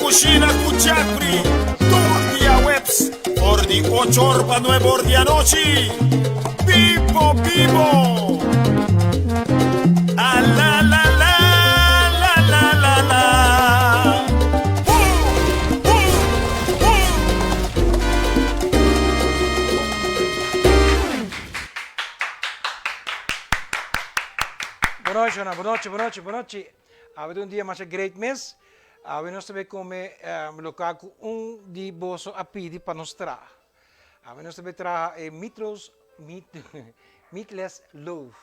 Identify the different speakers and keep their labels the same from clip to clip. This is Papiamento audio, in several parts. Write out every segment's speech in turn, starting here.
Speaker 1: Cushina cu Jeffrey tur diahuebs for di ocho or pa nuebe or di anochi. Bibo bibo! A la la la la la la la. Woo, woo, woo.
Speaker 2: Bonochi, bonochi, bonochi, bonochi. Awe ta un dia masha great mes. Awe nos ta bay come loka cu un di boso a pidi pa nos traha. Awe nos ta bay traha e meatloaf, meat, meatless loaf.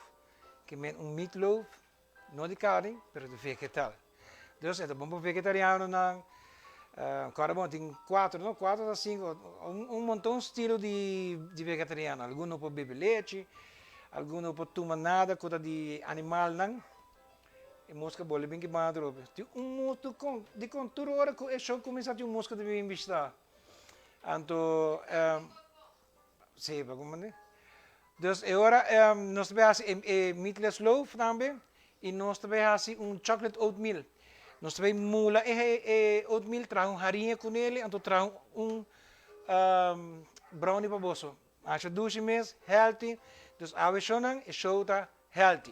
Speaker 2: Ke men un meatloaf, no di carni, pero di vegetal. Dus e ta bon pa vegetarianonan. Kòrda bon, tin cuatro, no? Cuatro ta cinco, un, un monton stilo di, di vegetariano. Algun no por bebe lechi, algun no por tuma nada cu ta di animalnan. E mosca bole bin ki ban atrobe. Tin un moto con, di con tur ora cu e show cuminsa tin un mosca ta bin bishita. Anto, um, si, pa comprende. Dus e ora um, nos ta bay haci e, e meatless loaf tambe y nos ta bay haci un chocolate oatmeal. Nos ta bay mula e, e oatmeal, traha un hariña cu nele, anto traha un, um, brownie pa boso. Masha dushi mes, healthy. Dus awe shownan, e show ta healthy.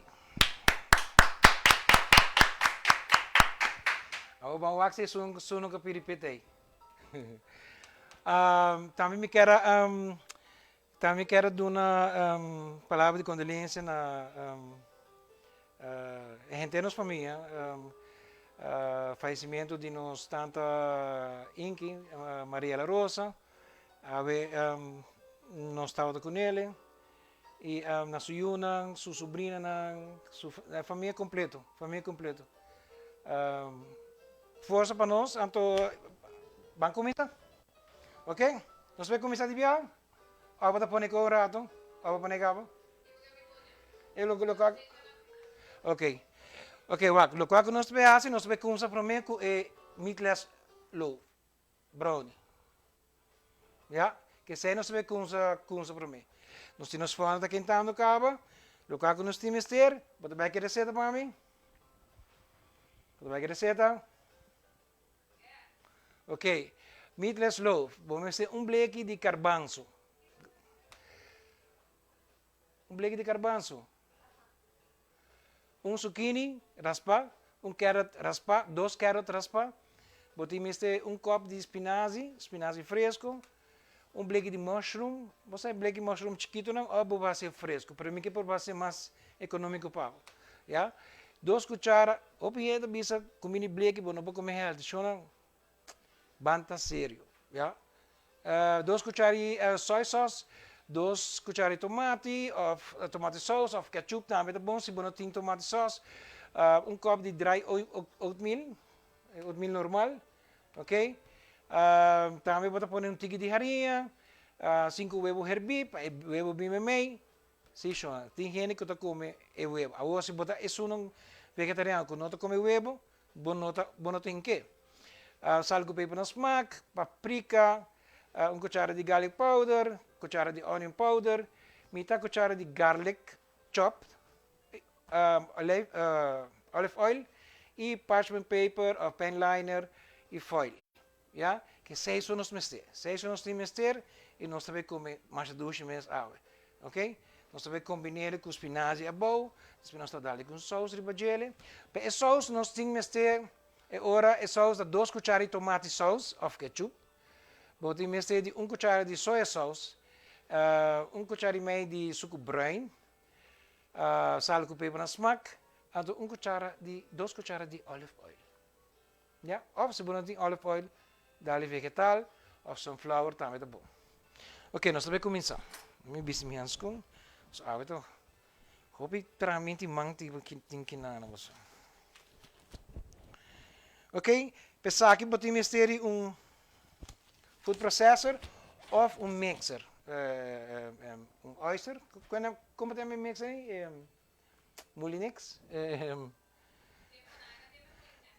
Speaker 2: Awo ban wak si esun suno ka pidi pit ei. Um, tambe mi kier a um, tambe mi kier a duna um, palabra di kondolensia na um, uh, e henter nos famia, um, uh, fallecimiento di nos tanta Inki, uh, Maria La Rosa. Awe nos tabata ku nele i na su yunan, su subrinanan, su famia kompleto, famia kompleto. Forsa pa nos, anto ban kuminsá. Ok, nos bai kuminsá di biaha? Òf bo ta pone ku un rato? Òf bo pone kaba? E lo lokual Ok, ok wak, lokual ku nos ta bai hasi, nos ta bai kuminsá promé ku e meatless loaf. Brownie. Ya, kesei nos ta bay cunsa cunsa prome. Nos tin nos forno ta kentando caba. Locual cu nos tin mester, bo ta bay ki receta pa mi? Bo ta bay ki receta? Ok, meatless loaf. Bo mester un bleki di carbanzo. Un bleki di carbanzo. Un zucchini raspá, un carrot raspá, dos carrot raspá. Bo tin mester un kòp di spinazi, spinazi fresco, un bleki di mushroom, bo sa e bleki mushroom chikitonan òf bo hasi fresco, pero mi ke por hasi mas ekonómiko pa bo, ya. Dos kuchara, hopi hende ta bisa kumini bleki bo no por kome healthy, shona Ban ta serio, ya. Dos cuchara soy sauce, dos cuchara tomati of tomati sauce of ketchup tambe ta bon si bo no tin tomati sauce. Un cup di dry oatmeal, oatmeal normal, ok. Tambe bo ta pone un tiki di hariña, sinku webo herbi pa e webo bin memey. Si shona, tin hende cu ta come e webo. Awor si bo ta esunnan vegetariano cu no ta come webo, Bo no ta bo no tin ke. Sal ku peper na smak, paprika, un kuchara di garlic powder, kuchara di onion powder, mitá kuchara di garlic chopped, olive olive oil i parchment paper of pen liner i foil. Ya, ke seis so nos mester. Seis so nos tin mester i nos ta bay come masha dushi mes awe. Ok, nos ta bay combin'e cu spinazi abou, despues nos ta dal cu un saus riba djele. Pa e saus nos tin mester e ora e saus ta dos cuchara di tomati saus of ketchup. Bo tin mester di un cuchara di soya saus, un cuchara y mei di sucu bruin, sal cu peper na smak, anto un cuchara di dos cuchara di olive oil. Ya, of si bo no tin olive oil, dale vegetal of sunflower tambe ta bon. Ok, nos ta bay cuminsa. Mi bisti mi handschoen. So awe ta hopi trahamento y man tin kinana boso. Ok, p'esaki bo tin mester di un food processor of un mixer. Un oyster, como ta yama e mixer ahi? Moulinex?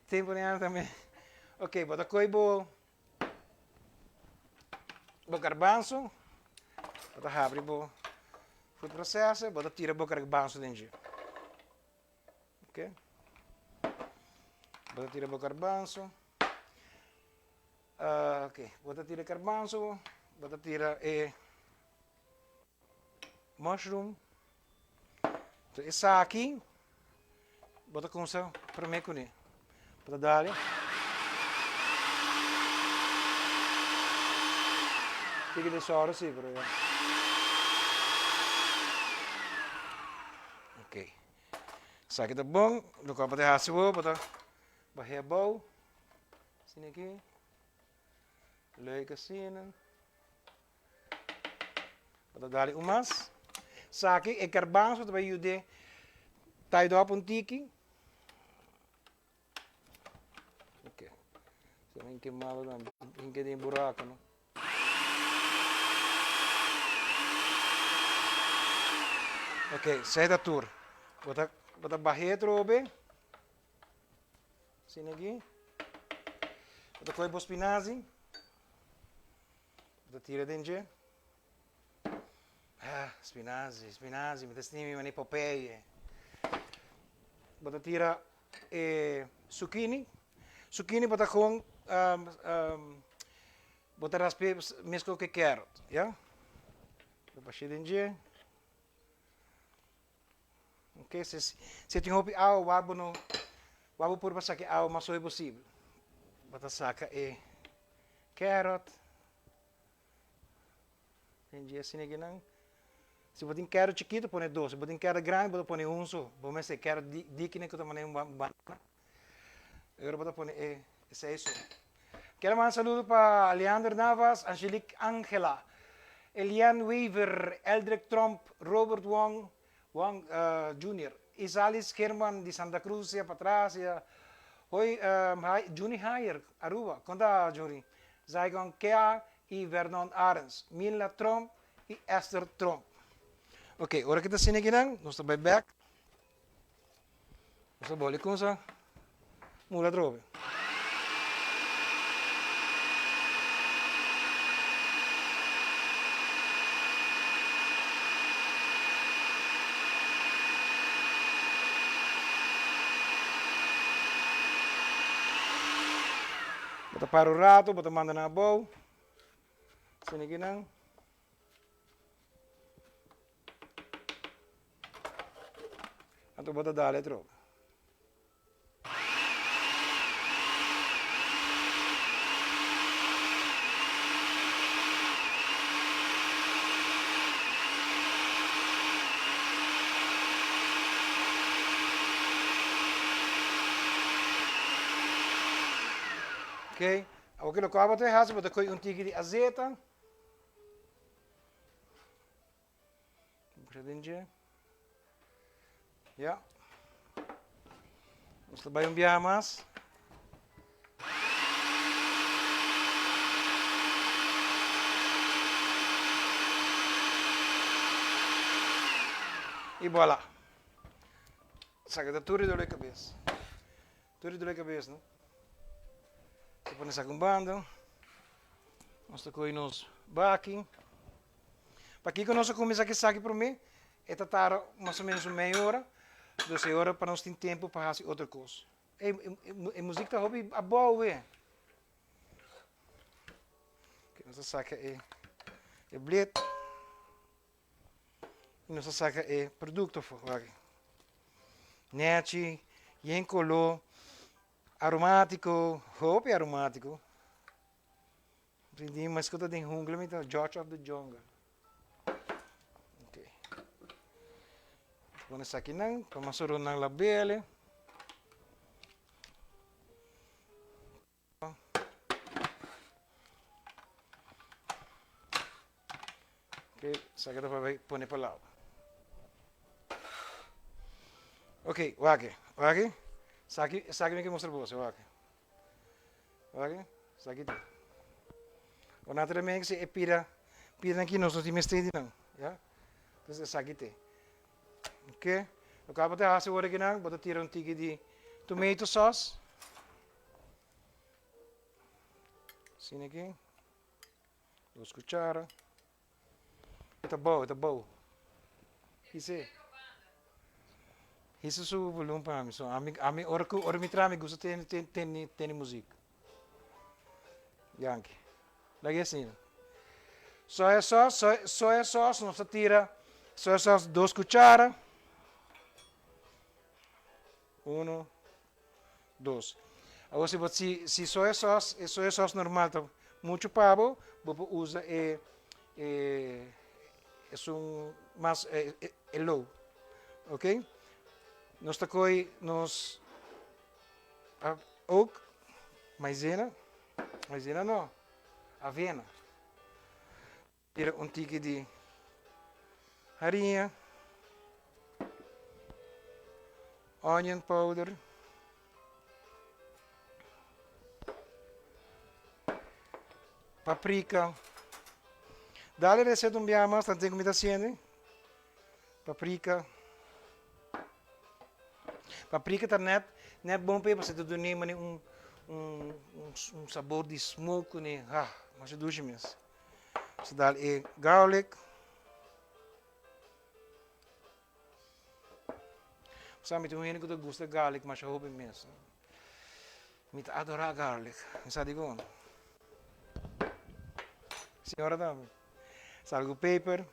Speaker 2: Tempo ni ana tambe. Ok, bo ta koy bo bo garbanzo. Bo ta habri bo food processor, bo ta tira bo garbanzo den dje. Ok. Bo ta tira bo garbanzo. Uh, ok, bo ta tira garbanzo, bo ta tira e mushroom. Anto esaki bo ta kumsa prome kuné. Bo ta dale. Tiki di sòru si, pero ya. Ok. Esaki ta bon. Loke bo ta hasi awor, bo ta bah'é abou. Asina aki. Leuk asina. Bo ta dale un mas. Saki e garbanzo ta bai yud'é tai dòp un tiki. Ok. Si no hinke malo tambe. Hinke den buraco no. Ok, sei ta tur. Bo ta, bo ta bah'é atrobe. Asina aki. Bo ta kohe bo spinazi. Bo ta tira den dje. Ah, spinazi, spinazi, mi ta sinti mi manera Popeye. Bo ta tira e zucchini. Zucchini bo ta gewoon um, um, bo ta rasp'é mesco cu carrot, ya? Bo bash'é den dje. Ok, si, si tin hopi awa, wak bo no, wak bo purba saka e awa mas hopi posibel. Bo ta saka e carrot. Den dje asina kinan. Si bo tin carrot chikito, pone dos. Si bo tin carrot grandi, bo ta pone un so. Bo mester carrot diki ku ta manera un banana. Ahora bo ta pone e esei so. Kier manda saludo pa Leander Navas, Angelique Angela, Eliane Wever, Eldrick Tromp, Robert Wong, Wong Junior, Isalis German di Santa Cruz ya patras ya. Hoi Juni Hayer, Aruba, kon ta Juni? Zaigon Kea y Vernon Arends, Milna Tromp y Esther Tromp. Ok, ora ki ta asina akinan, nos ta bai bek. Nos ta boli kumsa mula atrobe. Bo ta para un rato, bo ta manda nan abou. Asina kinan. Anto bo ta dal e tropa. Ok, awor ki loke bo ta hasi, bo ta kohe un tiki di azeta. Busha den dje. Ya. Nos ta bai un biaha mas. Y voilà. Esaki ta tur di dole cabes. Tur di dole cabes, no? Ta pone esaki un banda. Nos ta coge nos baki. Pakiko nos a kuminsá ku esaki promé? E ta tarda mas o ménos un mei ora, dus e ora pa nos tin tempu pa hasi otro kos. Ey, e muzik ta hopi abou we. Ok, nos a saka e e blet i nos a saka e produkto afó. Wak. Nèchi, yen koló, aromátiko, hopi aromátiko. Di mas ku ta den jungla mi ta George of the jungle. Ok. Pone esaki nan pa mas oro nan labele. Ok, esaki ta pa bai pone pa laba. Ok, wak, wak. Esaki, esaki mi ke mustra boso, wak. Wak, esaki ta. Bo nan ta remeng si e pira, pira nan ki nos no tin mester di nan, ya. Entonces esaki te. Ok, loke bo ta hasi ora ki nan, bo ta tira un tiki di tomato sauce. Asina aki, dos cuchara. E ta bou, e ta bou. Hise. Hise su volume pa mi. So, ami, ami ora ku, ora mi traha mi gusta tene, tene, tene, tene muziek. Yankee. Lag'e asina. Soya sauce, soya, soya sauce nos ta tira soya sauce dos cuchara. Uno, dos. Awor si bo si si soya sauce, e soya sauce normal ta mucho pa bo, bo por usa e e esun mas e e low. Ok. Nos ta koy nos ook maizena, maizena no, avena. Tira un tiki di hariña, onion powder, paprika. Dale receta un biaha mas, tanten ku mi ta hasiendo. Paprika. Paprika ta net net bon p'e pasobra ta dun'é manera un un un sabor di smoke kuné. Ha, masha dushi mes. Nos ta dal e garlic. Sa mi tin un hende ku ta gusta garlic masha hopi mes. Mi ta adorá garlic. Mi sa dikon. Señora tambe. Sal ku peper.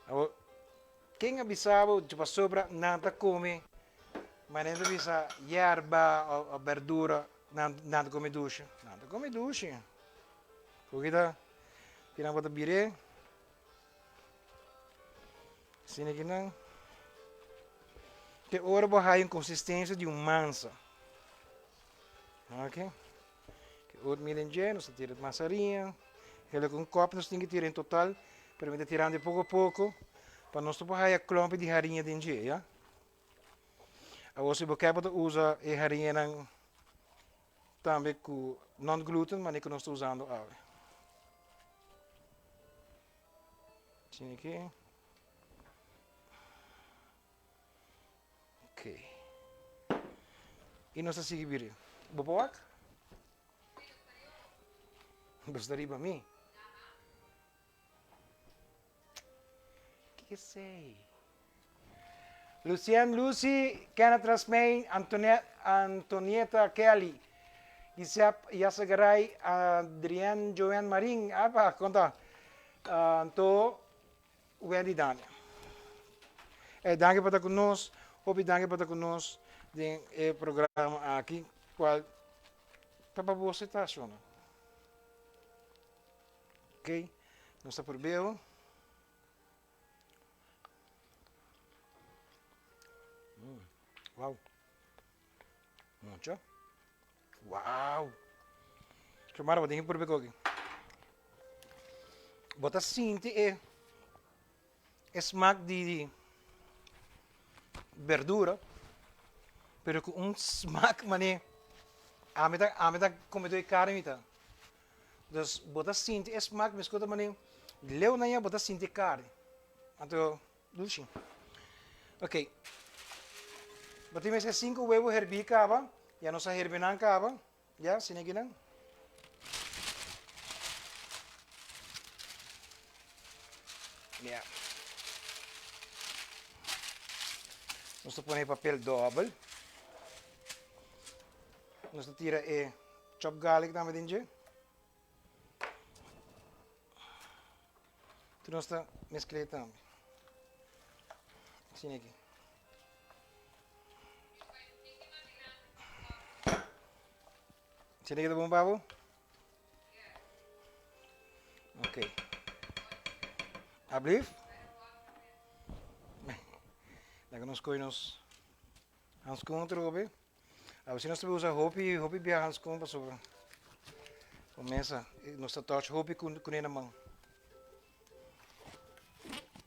Speaker 2: Awor, ken a bisa bo dje pasobra nan ta kome, manera ta bisa yerba o berdura, nan nan ta kome dushi? Nan ta kome dushi. Ku kita kinan bo ta bir'é? Asina kinan. Te ora bo haya un konsistensia di un mansa. Ok. Ke ot miren dje, nos ta tira mas hariña. Hela ku un kòp nos tin ke tira en total, pero mi ta tirando poko poko pa nos no por haya klòmpi di hariña den dje, ya. Awor si bo ke bo ta usa e hariñanan tambe ku non gluten, manera ku nos ta usando awe. Asina aki. Ok. I nos ta sigui biri. Bo por wak? Bo sta riba mi. Kiko esei? Lucien, Lucy, Kenneth Rasmijn, Antonet, Antonieta Kelly, Gisep Yasegaray, Adrienne Joanne Marin, apa, konta. Anto Wendy Dania. E danki pa ta ku nos, hopi danki pa ta ku nos den e programa aki, kual ta pa bo seta shona. Ok, nos ta probeo. Mm, wow. Mucho. Wow. Xiomara, bo tin que purbe koki. Bo ta sinti e e smaak di di berdura, pero ku un smaak mane ami ta ami ta come tur e carne mi ta. Dus bo ta sinti e smaak meskos ta mane leu nan ya bo ta sinti e carne. Anto Dushi. Ok. Bo tin mester sinku webu herbí kaba. Ya nos a herbe nan kaba. Ya, sini aki nan. Ya. Nos ta pone papel dòbel. Nos ta tira e chop garlic tambe den dje. Tu nos ta mezclé tambe. Asina aki. Asina aki ta bon pa bo? Ok. Ablief? Laga nos koe nos hanskoen atrobe. Awe si nos ta usa hopi hopi bia hanskon pasobra bo mesa nos ta touch hopi kuné na man.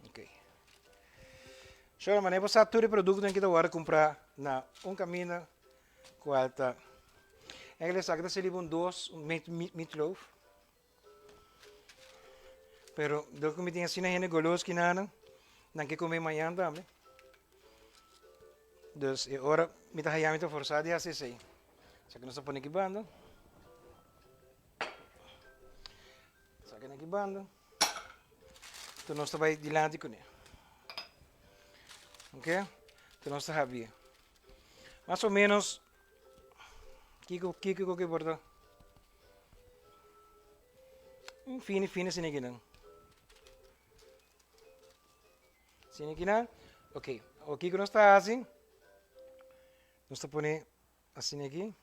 Speaker 2: Ok. Shora, manera bo sa tur e produktonan ki ta wòrdu kumprá na un kaminda kual ta Eigenlijk esaki ta sali bo un dos un meatloaf. Pero dor ku mi tin asina hende golos kinanan, nan ke kome mañan tambe. Dus e ora mi ta haya mi ta forsá di hasi esei. Esaki nos ta pone aki banda. Esaki na aki banda. Enton nos ta bai dilanti kuné. Ok? Enton nos ta habia. Mas o menos kiko kiko ku por ta un fini fini asina kinan. Asina kinan. Ok, awor kiko nos ta hasi? Nos ta pone asina aki.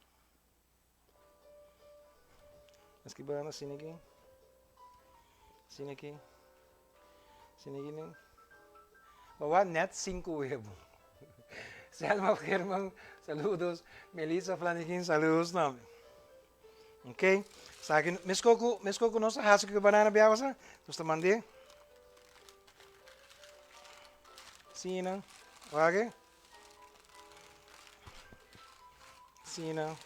Speaker 2: Nos ki banda asina aki. Asina aki. Asina aki nan. Bawa net sinku webu. Selma German, saludos. Melissa Flanikin, saludos tambe. Ok, saki mesko ku mesko ku nos a hasi ku e banana biawa sa, nos ta mand'é. Asina, wak e. Asina.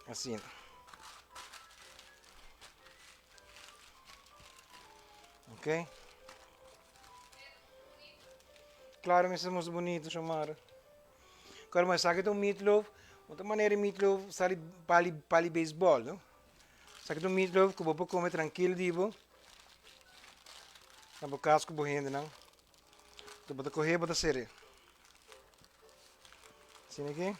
Speaker 2: Asina. Ok. Claro, mi somos bonito, Xomara. Claro, maar esaki ta un meatloaf. Otra manera di meatloaf sali pali pali baseball, no? Esaki ta un meatloaf ku bo por kome trankil di bo. Na bo kas ku bo hendenan. Enton bo ta kohe bo ta sere. Asina aki.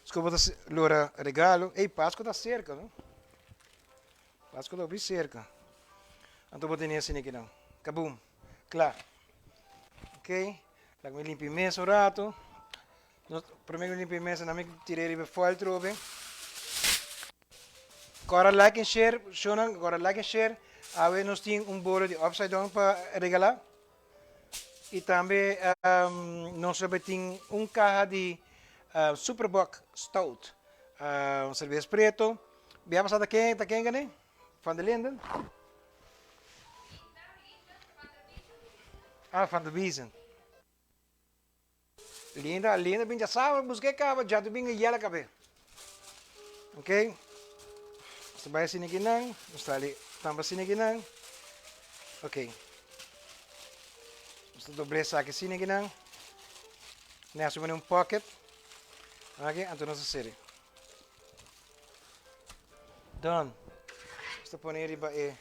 Speaker 2: Esku bo ta lora regalo. Ey, Pasku ta serka, no? Pasku ta hopi serka. Anto bo tene asina aki nan. Kaboom. Kla. Ok. Laga mi limpia e mesa un rato. Nos, prome ku mi limpia e mesa, nan mi tira riba e foil trobe. Kora like en share, shownan, kora like en share. Awe nos tin un bolo di upside down pa regala. Y tambe nos lo tin un caha di Superboc Stout, un cerveza preto. Bia pasá ta ken, ta ken gane? Van der Linden? Ah, Van der Biezen. Linda, Linda bin djasabra buska e kaba, dja tu bin e yela kabe. Ok, nos ta bai asina kinan, nos ta ali tamba asina kinan. Ok, nos ta doble esaki asina kinan. Ne hasi pone un pocket. Aki, anto nos ta seri. Done. Nos ta pone riba e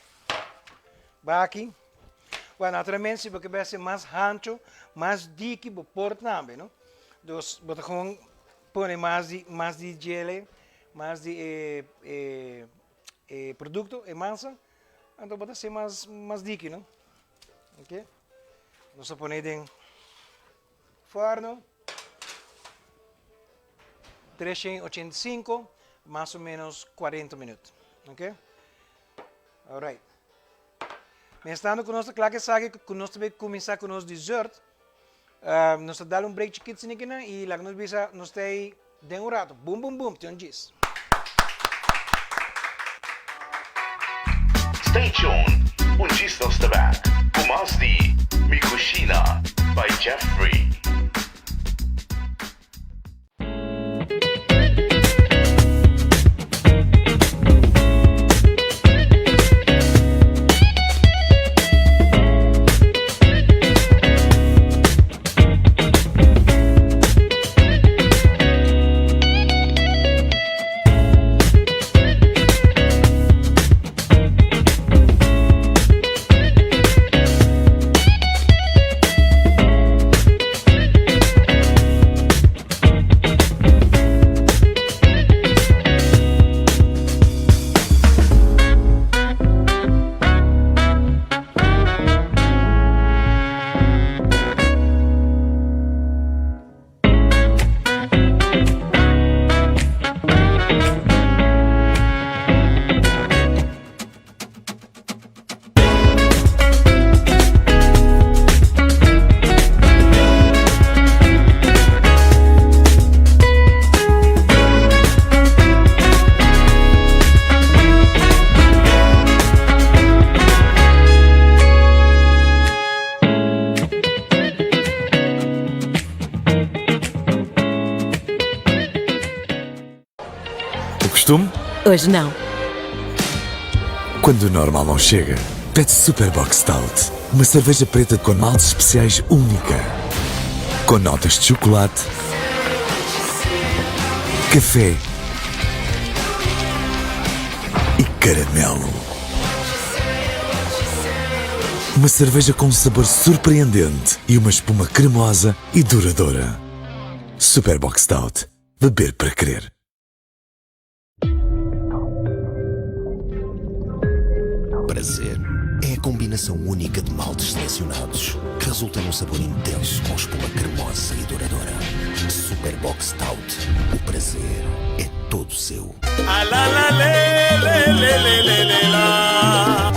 Speaker 2: baki. Bueno, naturalmente si bo ke bese mas hancho, mas diki bo por tambe, no? Dus bo ta gewoon pone mas di mas di djele, mas di e e e produkto, e mansa, anto bo ta hasi mas mas diki, no? Ok. Nos ta pone den forno 385, mas o menos 40 minuut. Ok. Alright. Mienstando ku nos ta kla ku esaki, ku nos ta bay kuminsá ku nos dessert, nos ta dal un break chikit sinikinan i laga nos bisa nos ta ei den un rato. Bum bum bum, tin un djis.
Speaker 3: Stay tuned, un djis nos ta back ku mas di Mi Cushina by Jeffrey.
Speaker 4: O costume?
Speaker 5: Hoje não.
Speaker 4: Quando o normal não chega, pede Super Bock Stout. Uma cerveja preta com maltes especiais única. Com notas de chocolate, café e caramelo. Uma cerveja com um sabor surpreendente e uma espuma cremosa e duradoura. Super Bock Stout. Beber para querer.
Speaker 5: Prazer é a combinação única de maltes selecionados que resulta num sabor intenso com espuma cremosa e duradoura. Super Bock Stout. O prazer é todo seu.
Speaker 1: A la la le le le le le le la.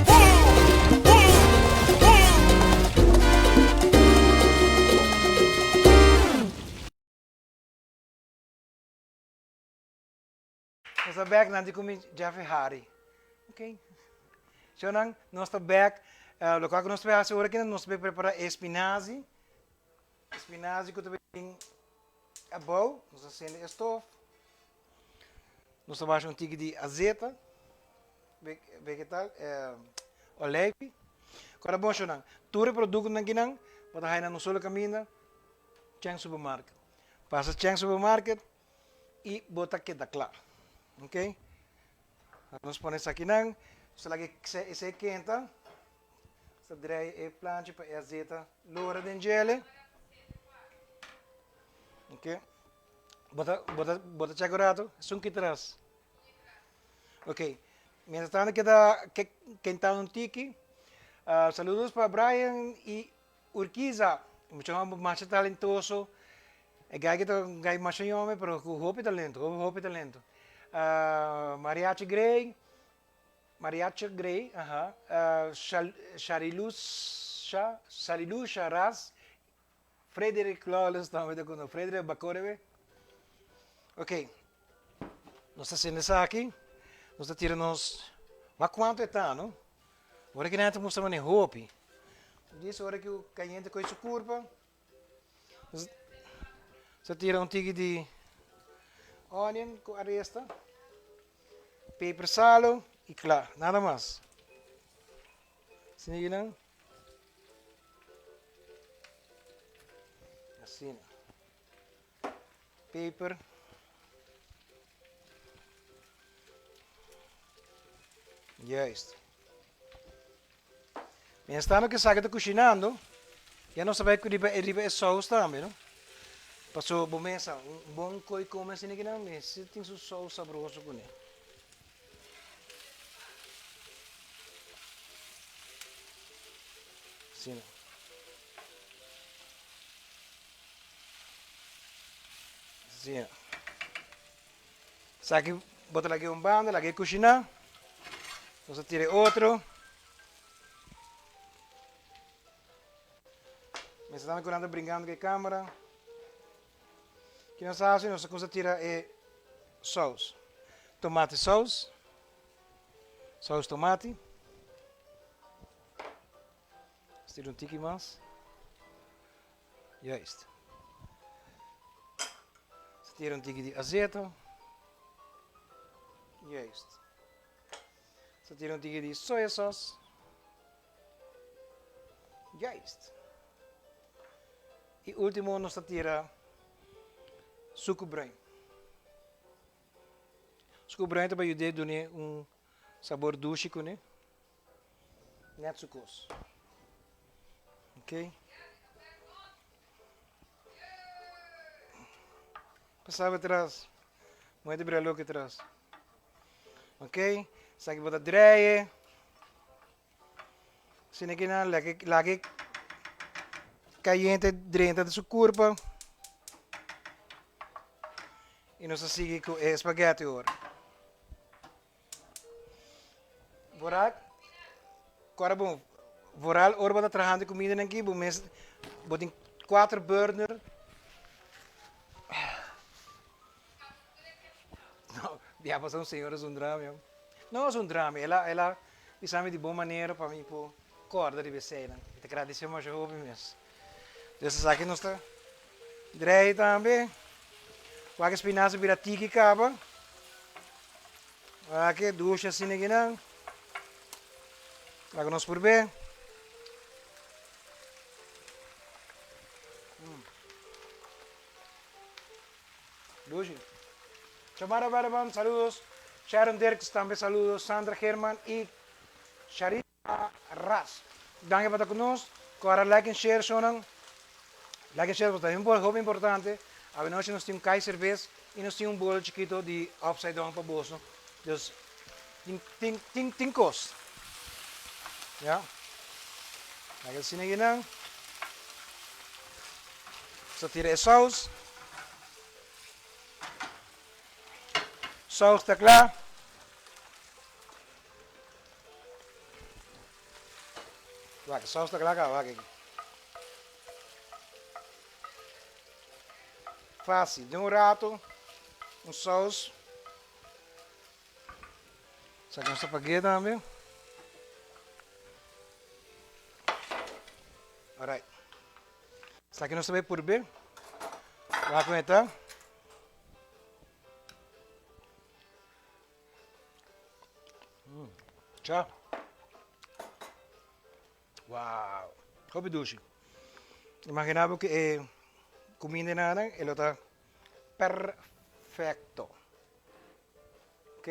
Speaker 2: Nos ta bek nan di ku mi Jeffrey Harry. Ok. Shownan, nos ta bek. Lokual ku nos ta bai hasi ora aki nos ta bai prepara e spinazi. Spinazi ku ta bai bin abou. Nos ta sende e stof. Nos ta basha un tiki di azeta vegetal, oleifi. Kora bon shownan, tur e produktonan akinan bo ta haya na un solo kaminda, Cheng Supermarket. Pasa Cheng Supermarket i bo ta keda kla. Ok. Nos pone esakinan, nos ta laga esei kenta. Nos ta drei e planchi pa e azeta lora den djele. Ok. Bo ta, bo ta, bo ta check un rato? Esun ki tras. Ok. Mientras tanto keda kentando un tiki. Saludos pa Brian y Urquiza, mucha homber masha talentoso. E guy ki ta un guy masha yome pero ku hopi talento, hopi hopi talento. Mariachi Grey, Mariachi Grey, aha, Sharilusha, Sharilusha Ras, Frederick Lawless tambe ta ku nos, Frederick Bakorewe. Ok, nos ta haciendo esaki, nos ta tira nos, wak kuantu e ta no? Ora ki nan ta mustra manera hopi. Dies ora ki u kayente koe su kurpa, sa tira un tiki di onion ku aresta, peper, salo i kla, nada mas. Asina ki nan. Asina. Peper. Juist. Mientras tanto que esaki ta cushinando, ya nos ta bay riba riba e saus tambe, no? Paso bo mesa, un bon koe come asina kinan mester tin su saus sabroso cune. Asina. Asina. Esaki bo ta lag'é un banda, lag'é kushiná. Nos ta tira e otro. Mester tanda ku nan ta brinkando ku e kamera. Ki nos ta hasi? Nos ta kumsa tira e sous. Tomati sous. Sous tomati. Nos tira un tiki mas. Juist. Nos tira un tiki di azeto. Juist. Nos tira un tiki di soya sauce. Juist. Y ultimo nos ta tira suku bruin. Suku bruin ta pa yude dune un sabor dushi kune. Net su kos. Ok. Pasaba atras. Moe te bira loke atras. Ok. Esaki bo ta draaien. Asina ki nan lage lage kayente drenta den su kurpa. I nos ta sigui ku e spaghetti ora. Vooral, kora bon, vooral ora bo ta trahando e kumindanan aki, bo mes, bo tin kuater burner. No, bia pasa un señora zundra mi. No zundra mi, el a, el a bisa mi di bon manera pa mi por kòrda riba eseinan. Mi ta gradisé masha hopi mes. Dus esaki nos ta drei tambe. Wak e spinazi bira tiki kaba. Wak e dushi asina kinan. Laga nos purb'é. Dushi. Chamara Berman, saludos. Sharon Dirks tambe saludos. Sandra German y Sharita Ras. Danki pa ta ku nos. Kòrda like en share shownan. Like en share pasobra ta hopi importante. Awenochi nos tin un kai serbes i nos tin un bolo chikito di upside down pa boso. Dus tin tin tin tin kos. Ya. Laga asina akinan. Nos ta tira e saus. Saus ta kla. Wak, saus ta kla kaba, wak aki. Fácil, den un rato, un saus. Saki nos ta pag'é tambe. Alright. Saki nos ta bai purbe. Wak kon e ta. Cha. Wow. Hopi dushi. Imagina bo ku e kuminda nan e lo ta perfecto. Ok.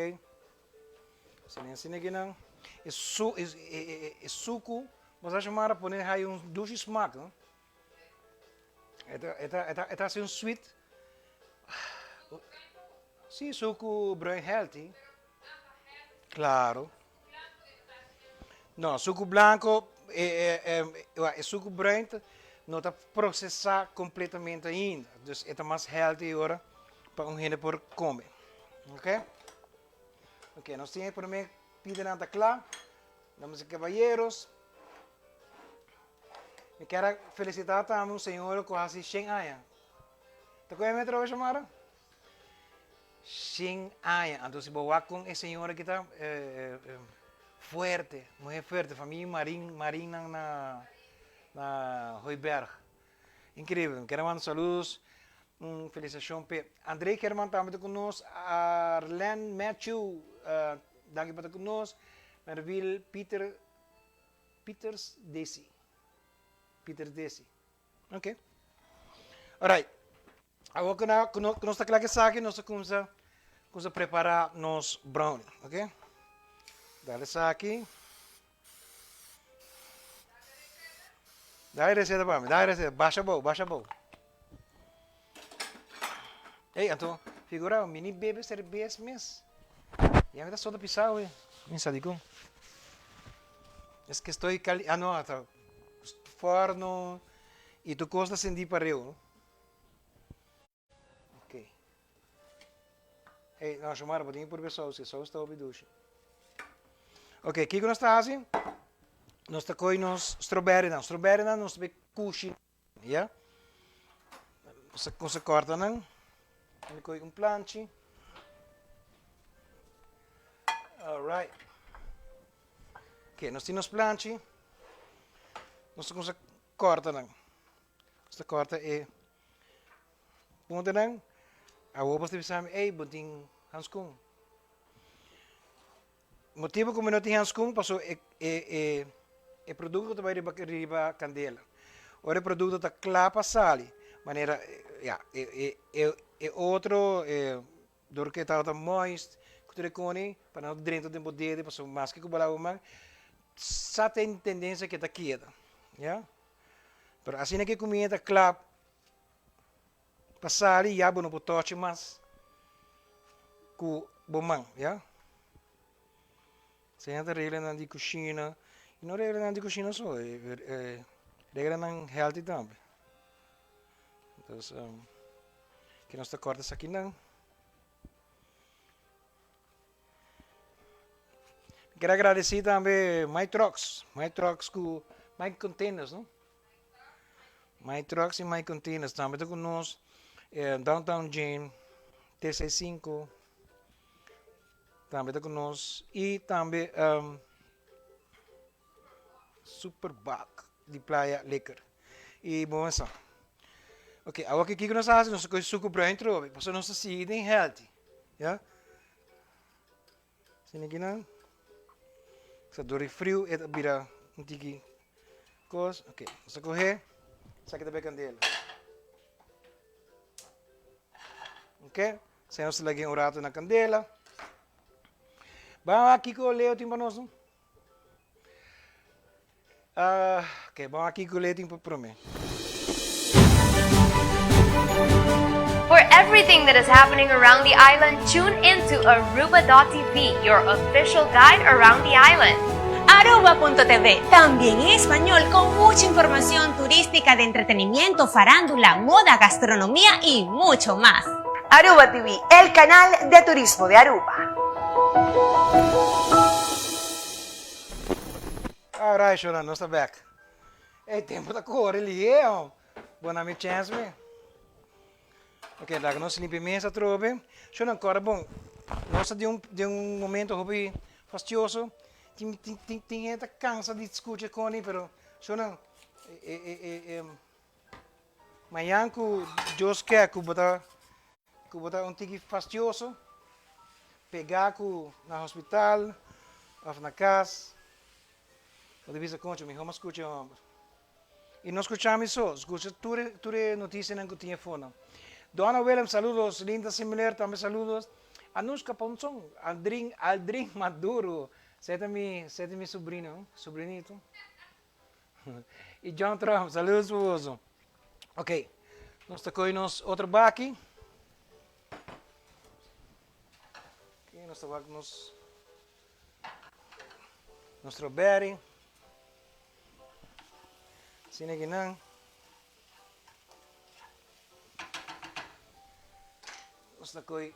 Speaker 2: Asina asina aki nan. E su e e e suku bo sa shomara pone hay un dushi smak no. E ta e ta e ta e ta hasi un sweet. Sí, suku bruin healthy. Claro. No, suku blanco, e, e, e, e suku bruin no ta procesa completamente ainda. Dus e ta mas healthy ora pa un hende por come. Ok? Ok, nos tin e prome pidenan ta kla. Damas y caballeros, mi kier a felicita tambe un señora cu haci shen aña. Ta cu e atrobe, Xiomara? Shen aña. Anto si bo wak con e señora aki ta fuerte, muher fuerte, famia Marin, Marinnan na na Hooiberg. Increíble. Mi kier a manda saludos, un felicitacion p'e. André Herman tambe ta cu nos, Arlen Matthew, danki pa ta cu nos, Merville Peter, Peters Desi, Peters Desi. Ok. Alright. Awor ku na ku nos ta kla ku esaki nos ta kumsa kumsa prepara nos brownie, ok? Dale esaki. Dale reseta pa mi, dale reseta. Basha abou, basha abou. Ey, anto figura mi ni bebe serbes mes. Ya mi ta soda pisao eh. Mi sa dikon. Es ke estoy cali, ah no, ta forno y tur kos ta sendí pareu, no? Ok. Hey, no, Xiomara, bo tin que purba e saus, e saus ta hopi dushi. Ok, kiko nos ta hasi? Nos ta koi nos strawberrynan. Strawberrynan nos ta bay kushi, ya? Nos ta, nos ta korta nan. Mi koi un planchi. Alright. Ok, nos tin nos planchi. Nos ta kumsa korta nan. Nos ta korta e puntanan. Awor bo ta bisa mi, ey, bo tin hanskun. Motibo ku mi no tin hanskun paso e e e e produkto ta bai riba riba kandela. Ora e produkto ta kla pa sali, manera ya e e e e otro e dor ku e tabata moist ku tur e koni pa no drenta den bo dede pasobra maske ku bo laba bo man sa tin tendensia ku e ta keda, ya. Pero asina ku e kuminda ta kla pa sali ya bo no por tochi mas ku bo man, ya. Asina ta reglanan di kushina, i no reglanan di kushina so, e reglanan healthy tambe. Entonces, ke nos ta kòrta esakinan. Mi ker agradesí tambe My Trucks, My Trucks ku My Containers, no? My Trucks i My Containers tambe ta ku nos, Downtown Gym, TC5 tambe ta ku nos i tambe Superbak di Playa Liquor. I bo mester sa. Ok, awor ki kiko nos a hasi? Nos a kohe suku bruin trobe, pasobra nos ta sigui den healthy. Ya. Asina aki nan. Sa dor di friu e ta bira un tiki kos. Ok, nos ta kohe. Esaki ta bay kandela. Ok, asina nos ta lag'e un rato na kandela. Ban wak kiko Leo tin pa nos no. Ok, bon aki ku lei tin por prome.
Speaker 6: For everything that is happening around the island, tune in to Aruba.tv, your official guide around the island.
Speaker 7: Aruba.tv, también en español con mucha información turística de entretenimiento, farándula, moda, gastronomía y mucho más.
Speaker 8: Aruba TV, el canal de turismo de Aruba.
Speaker 2: Alright, Shona, nos ta back. Ey, tempo ta kore lihé, hom. Bo na mi chèns mi. Ok, laga nos limpia mesa atrobe. Shona, kòrda bon, nos ta den un den un momento hopi fastioso. Tin tin tin tin hende ta kansa di skucha koni, pero shona, e e e e mañan ku Dios ke ku bo ta ku bo ta un tiki fastioso, pegá ku na hospital òf na kas, Bo ta bisa, Concho, mihó mi a scucha e homber. Y no scucha mi so, scucha tur e, tur e noticianan cu tin afonan. Donna Willems, saludos. Linda Similer, tambe saludos. Anushka Ponson, Aldrin, Aldrin Maduro, esey ta mi, esey ta mi sobrino, sobrinito. Y John Trump, saludos pa boso. Ok, nos ta coge nos otro baki. Ok, nos ta wak nos. Nos strawberry. Asina aki nan. Nos ta koy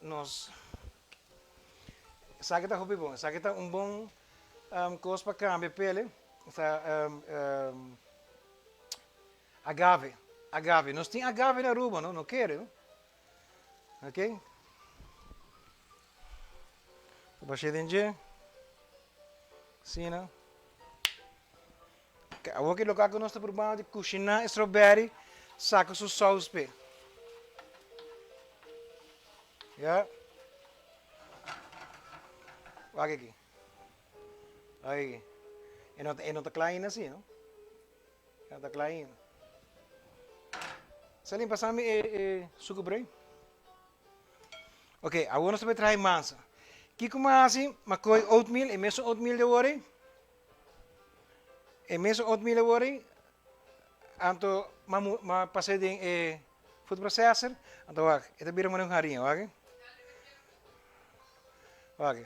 Speaker 2: nos Esaki ta hopi bon. Esaki ta un bon um, kos pa kambia pele. Ta um, um, agave. Agave. Nos tin agave na Aruba, no? No kere, no? Ok. Ta bash'é den dje. Asina. Ok, awor ki loke ku nos ta probando di kushiná e strawberry, saka su saus p'e. Ya. Wak aki. Wak aki. E no e no ta kla ainda si, no? E no ta kla ainda. Celine, pasami e e suku brei. Ok, awor nos ta bay traha e mansa. Kiko mi a hasi? Mi a kohe oatmeal, e mesun oatmeal di awor ei. E mesun oatmeal awor ei, anto mi a mi a pas'é den e food processor, anto wak, e ta bira manera un hariña, wak. Wak.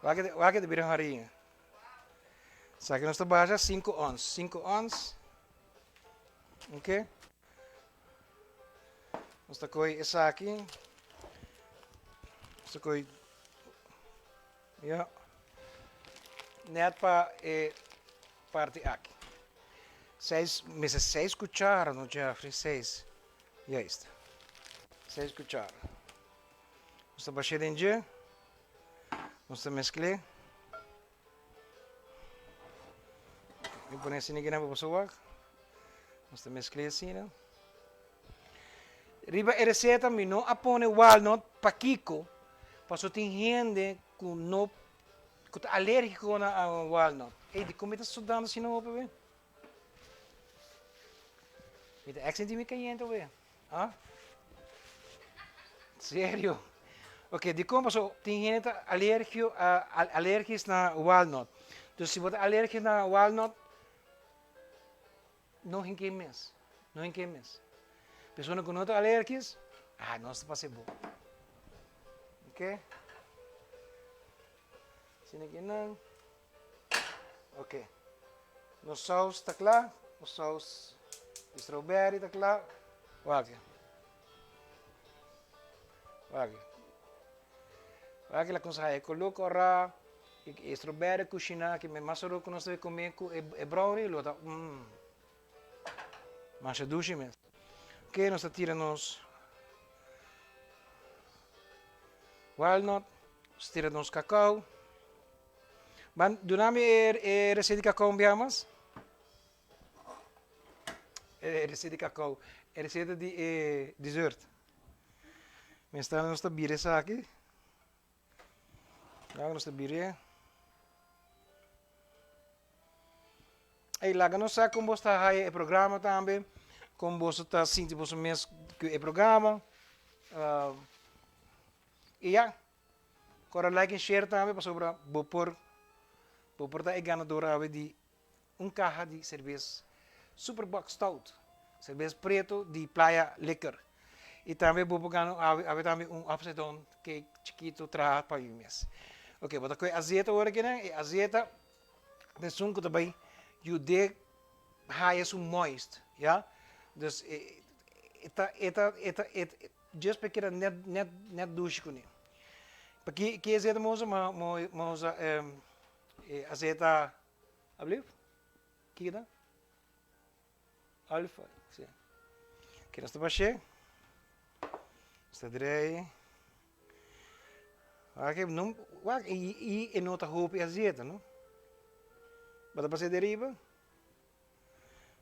Speaker 2: Wak, wak e ta bira un hariña. Esaki nos ta basha sinku ons, sinku ons. Ok. Nos ta kohe esaki. Nos ta kohe, ya, net pa e parti aki. Seis, mester seis cuchara no Jeffrey, seis. Juist. Seis cuchara. Nos ta bash'é den dje. Nos ta mescl'é. Mi pone asina aki nan pa boso wak. Nos ta mescl'é asina. Riba e receta mi no a pone walnut pakiko paso tin hende ku no ku ta alergico na walnut. Ey dikon mi ta sudando asina hopi be? Mi ta ek sinti mi kayente awe. Ah? Serio? Ok, dikon paso tin hende ta alergio alergis na walnut. Dus si bo ta alergio na walnut No hinke mes, no hinke mes. Persona ku no ta alergis, ah, nos ta pasa e bo. Ok? Asina ki nan. Ok. Nos saus ta kla, nos saus di strawberry ta kla. Wak. Wak. Wak la kunsa e koló kòrá, e strawberry kushiná ki mas ora ku nos ta kome ku e brownie lo ta mm masha dushi mes. Ok nos ta tira nos walnut, nos tira nos kakao. Ban duna mi e reseta di kakao un biaha mas. E reseta di kakao, e reseta di e dessert. Mester nos ta bira esaki. Laga nos ta bir'é. Ey, laga nos sa kon bos ta haya e programa tambe, kon boso ta sinti boso mes ku e programa. I ya, kora like en share tambe pasobra bo por. Bo por ta e ganador awe di un caha di cerbes Super Bock Stout, cerbes preto di Playa Liquor. Y tambe bo por gana awe awe tambe un upside down cake chikito traha pa mi mes. Ok, bo ta coge azeta ora kinan, e azeta ta esun cu ta bay yude haya su moist, ya. Dus e ta e ta e ta e just pa e keda net net net dushi cune. Pa ki ki azeta mi usa? Mi usa e azeta Alblief? Kiko ta? Olive oil, si. Oké, nos ta bash'é. Nos ta drei. Wak e no, wak i i e no ta hopi azeta, no? Bo ta pas'é deriba.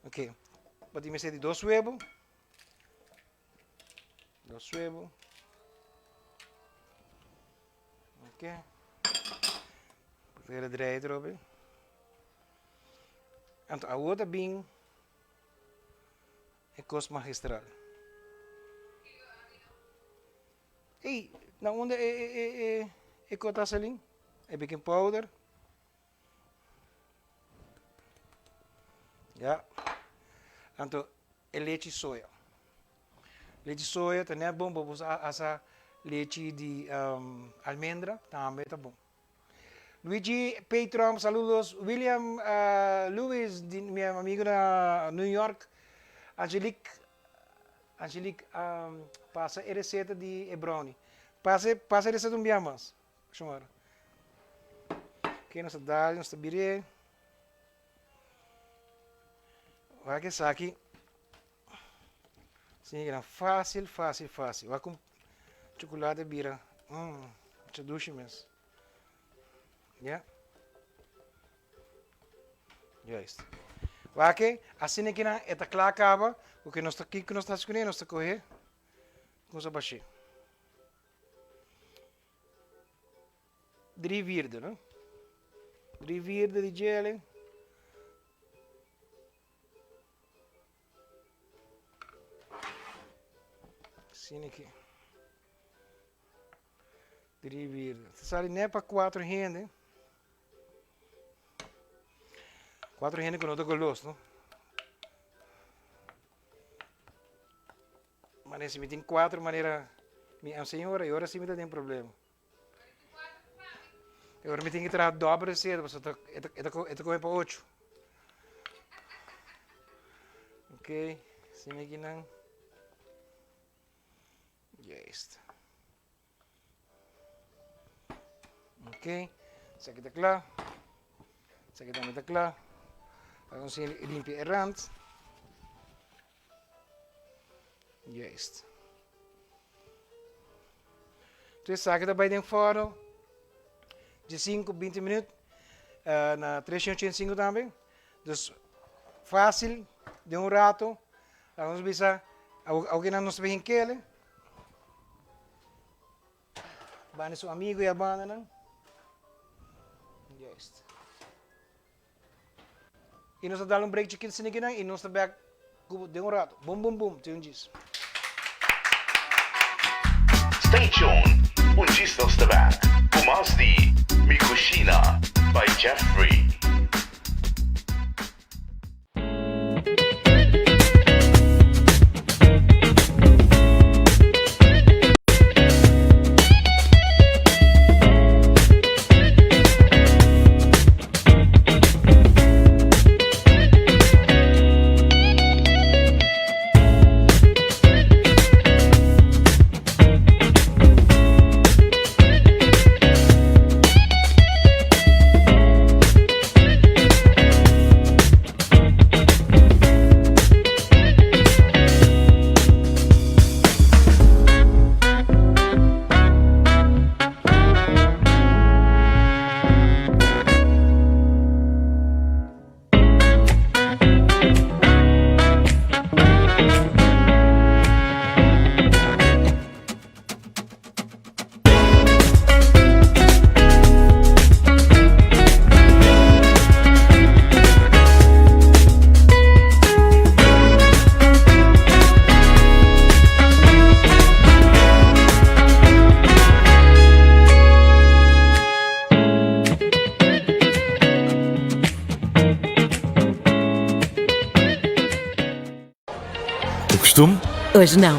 Speaker 2: Oké, bo tin mester di dos webo. Dos webo. Oké. Probeer het rijden erop. Anto awor ta bin e kos magistral. Ey, na unda e e e e e kos ta salin? E baking powder. Ja. Anto e lechi soya. Lechi soya ta net bon, bo por asa lechi di almendra tambe ta bon. Luigi P. Trump, saludos. William Lewis, di mi amigo na New York. Angelique, Angelique, pasa e receta di e brownie. Pasa, pasa e receta un bia mas. Shomara. Oké, nos ta dal, nos ta bir'é. Wak esaki. Asina ki nan fácil, fácil, fácil. Wak un chocolate bira. Mmm, mucha dushi mes. Ya. Juist. Wak e, asina ki nan e ta kla kaba. Oké, nos ta, kiko nos ta hasi kuné? Nos ta kohe, nos ta bash'é. Drie vierde, no? Drie vierde di djele. Asina aki. Drie vierde. Ta sali net pa cuatro hende. Cuatro hende cu no ta golos, no? Manera si mi tin cuatro manera mi am señora y ora si mi ta den problema. Y ora mi tin que traha doble receta pasobra e ta e ta e ta come pa ocho. Ok, asina aki nan. Juist. Ok, esaki ta kla. Esaki tambe ta kla. Laga nos limpia e rand. Juist. Entonces esaki ta bai den forno di 5, 20 minuut na 385 tambe. Dus fácil, den un rato. Laga nos bisa, awo kinan nos ta begin kele. Banda su amigo y a banda nan. Juist. Y nos ta dal un break chikito sini kinan y nos ta back den un rato. Boom boom boom, tin un djis.
Speaker 3: Stay tuned, un djis nos ta back cu mas di Mi Cushina by Jeffrey.
Speaker 4: costume?
Speaker 9: Hoje não.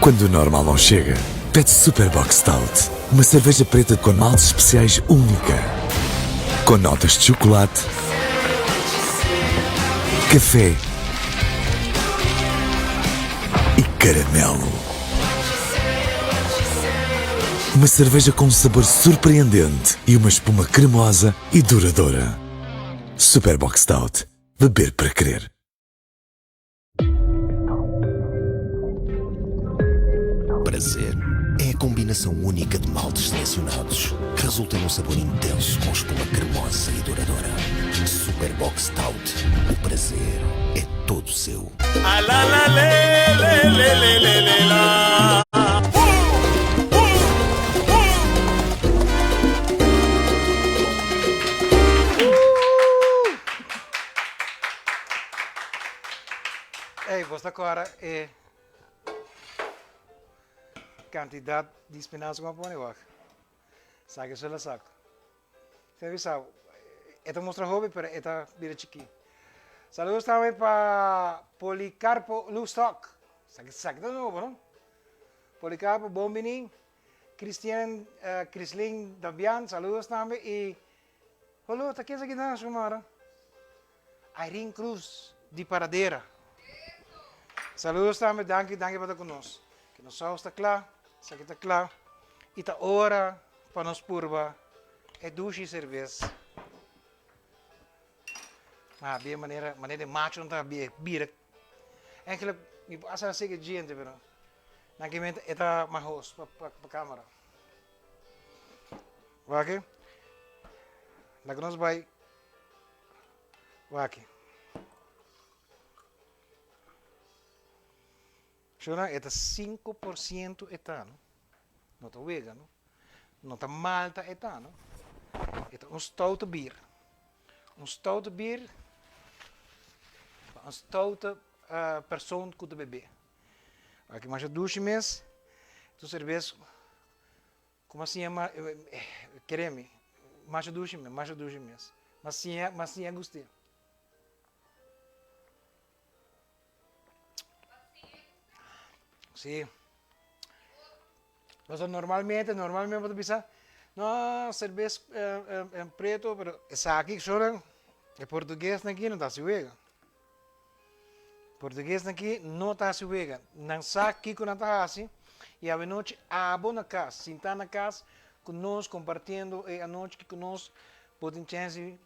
Speaker 4: Quando o normal não chega, pede Super Bock Stout. Uma cerveja preta com maltes especiais única. Com notas de chocolate, café e caramelo. Uma cerveja com um sabor surpreendente e uma espuma cremosa e duradoura. Super Bock Stout. Beber para querer.
Speaker 5: Prazer é a combinação única de maltes selecionados que resulta num sabor intenso com espuma cremosa e duradoura. Super Bock Stout. O prazer é todo seu.
Speaker 1: A la la le le le le le le la.
Speaker 2: Ey, bo ta kora e kantidat di spinazi ku a pone wak. Saki su la sak. Te bisa, e ta mustra hopi pero e ta bira chikí. Saludos tambe pa Policarpo Loestok. Saki saki ta nobo, no? Policarpo, bon bini. Cristian, Crislin Dabian, saludos tambe. Y, holo, ta ken esaki nan, Xiomara? Irene Cruz di Paradera. Saludos tambe, danki, danki pa ta ku nos. Ke nos saus ta kla, esaki ta kla. I ta ora pa nos purba e dushi serbes. Ma habia manera, manera de macho nan ta habia, bira. Eigenlijk mi por hasta haci djente pero nan ke mente e ta mahos pa pa camera. Wak, laga nos bai. Wak. Shona, e ta 5% etano. No ta wega, no? No ta malta etano. E ta un stoute bier. Un stoute bier pa un stoute persoon ku ta bebe. Aki masha dushi mes. Tu serbes Kuma siña ma kere mi. Masha dushi mes, masha dushi mes. Ma siña, ma siña gust'é. Sí. Pasobra normalmente, normalmente bo ta bisa, no, serbes preto, pero esaki shornan, e portuguesnan aki no ta hasi wega. Portuguesnan aki no ta hasi wega. Nan sa kiko nan ta hasi y awenochi abo na cas, sinta na cas cu nos compartiendo e anochi aki cu nos, bo tin chance di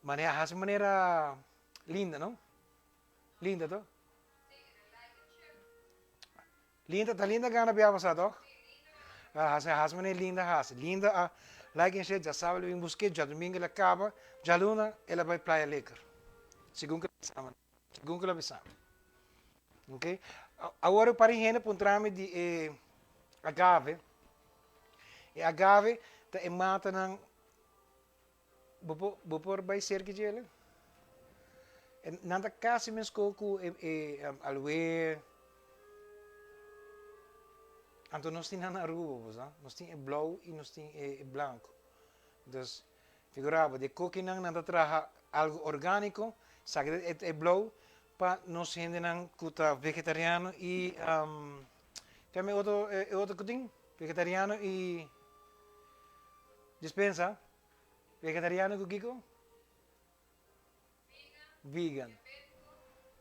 Speaker 2: manera hasi manera Linda, no? Linda to? Linda, ta Linda gana bia pasá toch? Hasi hasi manera Linda hasi. Linda a like en share, djasábado el a bin busk'é, djadumingu el a kaba, djaluna el a bai Playa Lekker. Segun ku el a bisa mi. Segun ku el a bisa mi. Ok. Awor un par di hende puntra mi di e agave. E agave ta e matanan Bo por, bo por bai serka djele? E nan ta kasi meskos ku e e aloe. Anto nos tin nan na Aruba, bo sa. Nos tin e blou i nos tin e blanku. Dus, figura bo, di e kokinan nan ta traha algu orgániko, saki e e blou pa nos hendenan ku ta vegetariano i keme e otro e otro ku tin? Vegetariano i. Dispensa, vegetariano ku kiko? Vegan.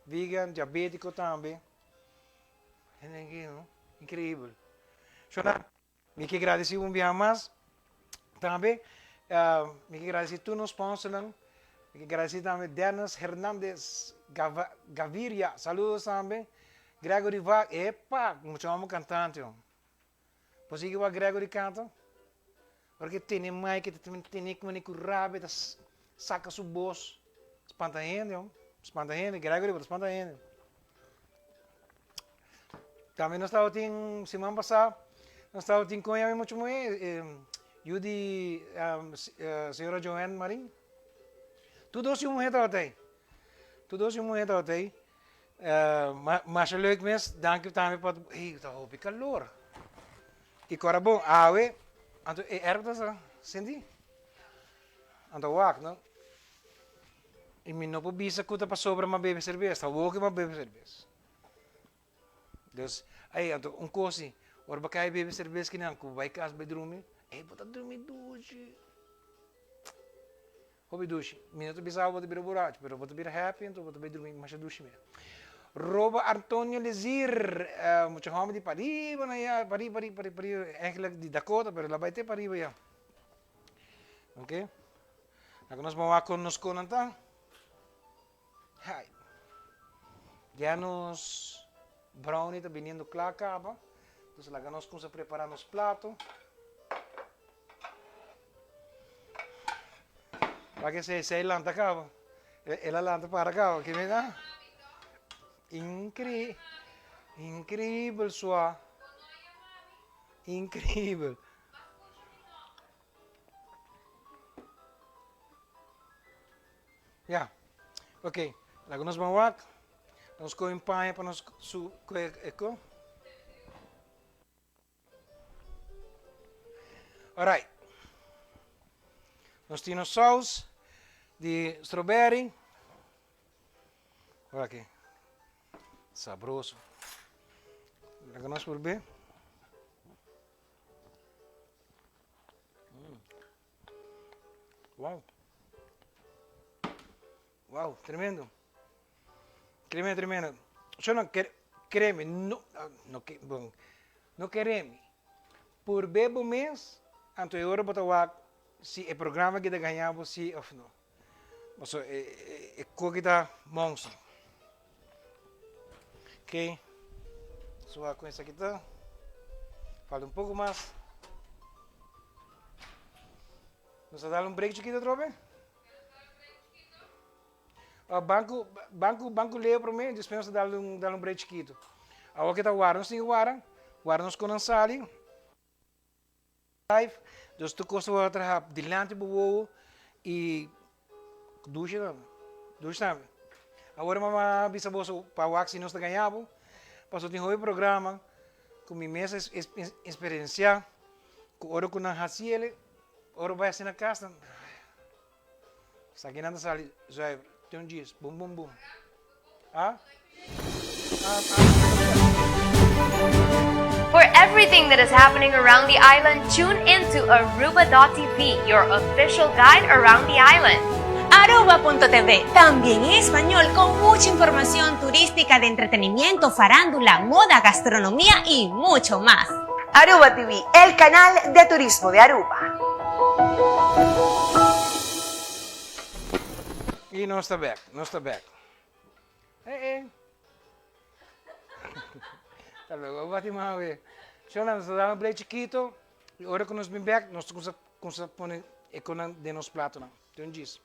Speaker 2: Vegan, diabetico tambe. Increíbel. Shona, mi ke gradeci un biaha mas. Tambe, mi ke gradeci tur nos sponsornan. Mi ke gradeci tambe Dennis Hernandez Gaviria. Saludos tambe. Gregory Vag, epa, mucha homber cantante. Bo sigui wak Gregory kanta? Ora ke tene mic e ta tene ku manera ku rabia ta saka su bos. Spanta hende hom. Spanta hende. Gregory bo ta spanta hende. Tambe nos tabatin siman pasá nos tabatin kon yami mucha muhé yu di señora Joanne Marin. Tur dos yu muhé tabata ei. Tur dos yu muhé tabata ei. Masha leuk mes, danki tambe pa, ey ta hopi calor. Y cora bon, awe, anto e erf ta sa, sinti? Anto wak no. I mi no por bisa ku ta pasobra mi a bebe serbes, ta awor ku mi a bebe serbes. Dus, ei, anto un kos si, ora bo kai bebe serbes kinan ku bo bai kas bai drumi, ei bo ta drumi dushi. Hopi dushi. Mi no ta bisa bo ta bira buracho, pero bo ta bira happy anto bo ta bai drumi masha dushi mes. Roba Antonio Lezir, mucha homber di pariba na ya, pariba, pariba, pariba, pariba, eigenlijk di Dakota, pero el a bai te pariba ya. Ok. Laga nos ban wak kon nos konan ta. Hai. Ya nos brownie ta biniendo kla kaba. Dus laga nos kumsa prepara nos plato. Wak esei, esei lanta kaba. El a lanta para kaba. Ke mira? Incre increíbel sua. Increíbel. Ya. Ok. Laga nos ban wak. Nos kohe un paña pa nos su kohe e ko. Alright. Nos tin nos saus di strawberry. Ora aki. Sabroso. Laga nos purbe. Mm. Wow. Wow, tremendo. Tremendo, tremendo. Yo no créeme, no, ah, no, bon, no quereme. Por bebo mes, anto e ora bota wak si e programa kita ganhabo si of no. Paso e, e, e koki ta monstro. Ok. So wak con esaki ta. Falta un poco mas. Nos a dar un break chiquito otra vez? Uh, banco, banco, banco leo prome, después nos a dar un, dar un break chiquito. Awor que ta wara, nos tin que wara, wara nos con sali. Live, dus tur kos ta wòrdu traha dilanti bo wowo i dushi tambe, dushi tambe. Awor mama a bisa boso pa wak si nos ta gaña bo, pasobra tin hopi programa ku mi mes a eksperensiá ku ora ku nan hasi el, ora bo bai hasi na kas nan Esaki nan ta sali zuiver. Tin un djis. Bum bum bum. Ah? Ah, ah.
Speaker 6: For everything that is happening around the island, tune in to Aruba.tv, your official guide around the island.
Speaker 7: Aruba.tv, también en español con mucha información turística de entretenimiento, farándula, moda, gastronomía y mucho más.
Speaker 8: Aruba TV, el canal de turismo de Aruba.
Speaker 2: Y nos ta bek, nos ta bek. Eh, eh. Ta luego bati mawe. Shona, nos ta dal un break chiquito. Y ora cu nos bin bek, nos ta cuminsa, cuminsa pone e conan den nos platonan. Tin un djis.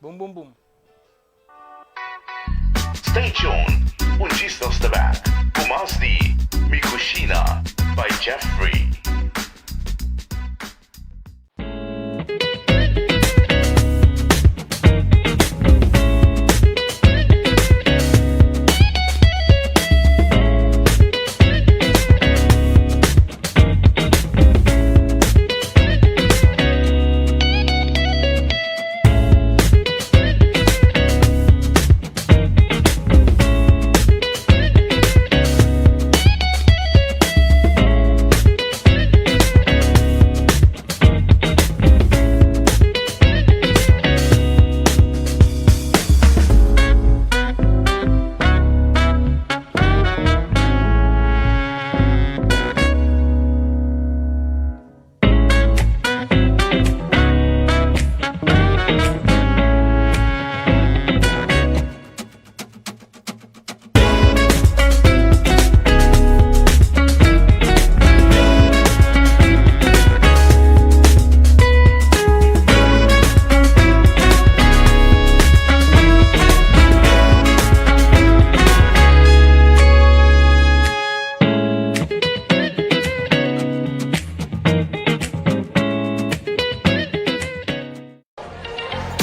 Speaker 2: Bum, bum, bum.
Speaker 3: Stay tuned, un djis nos ta back cu mas di Mi Cushina by Jeffrey.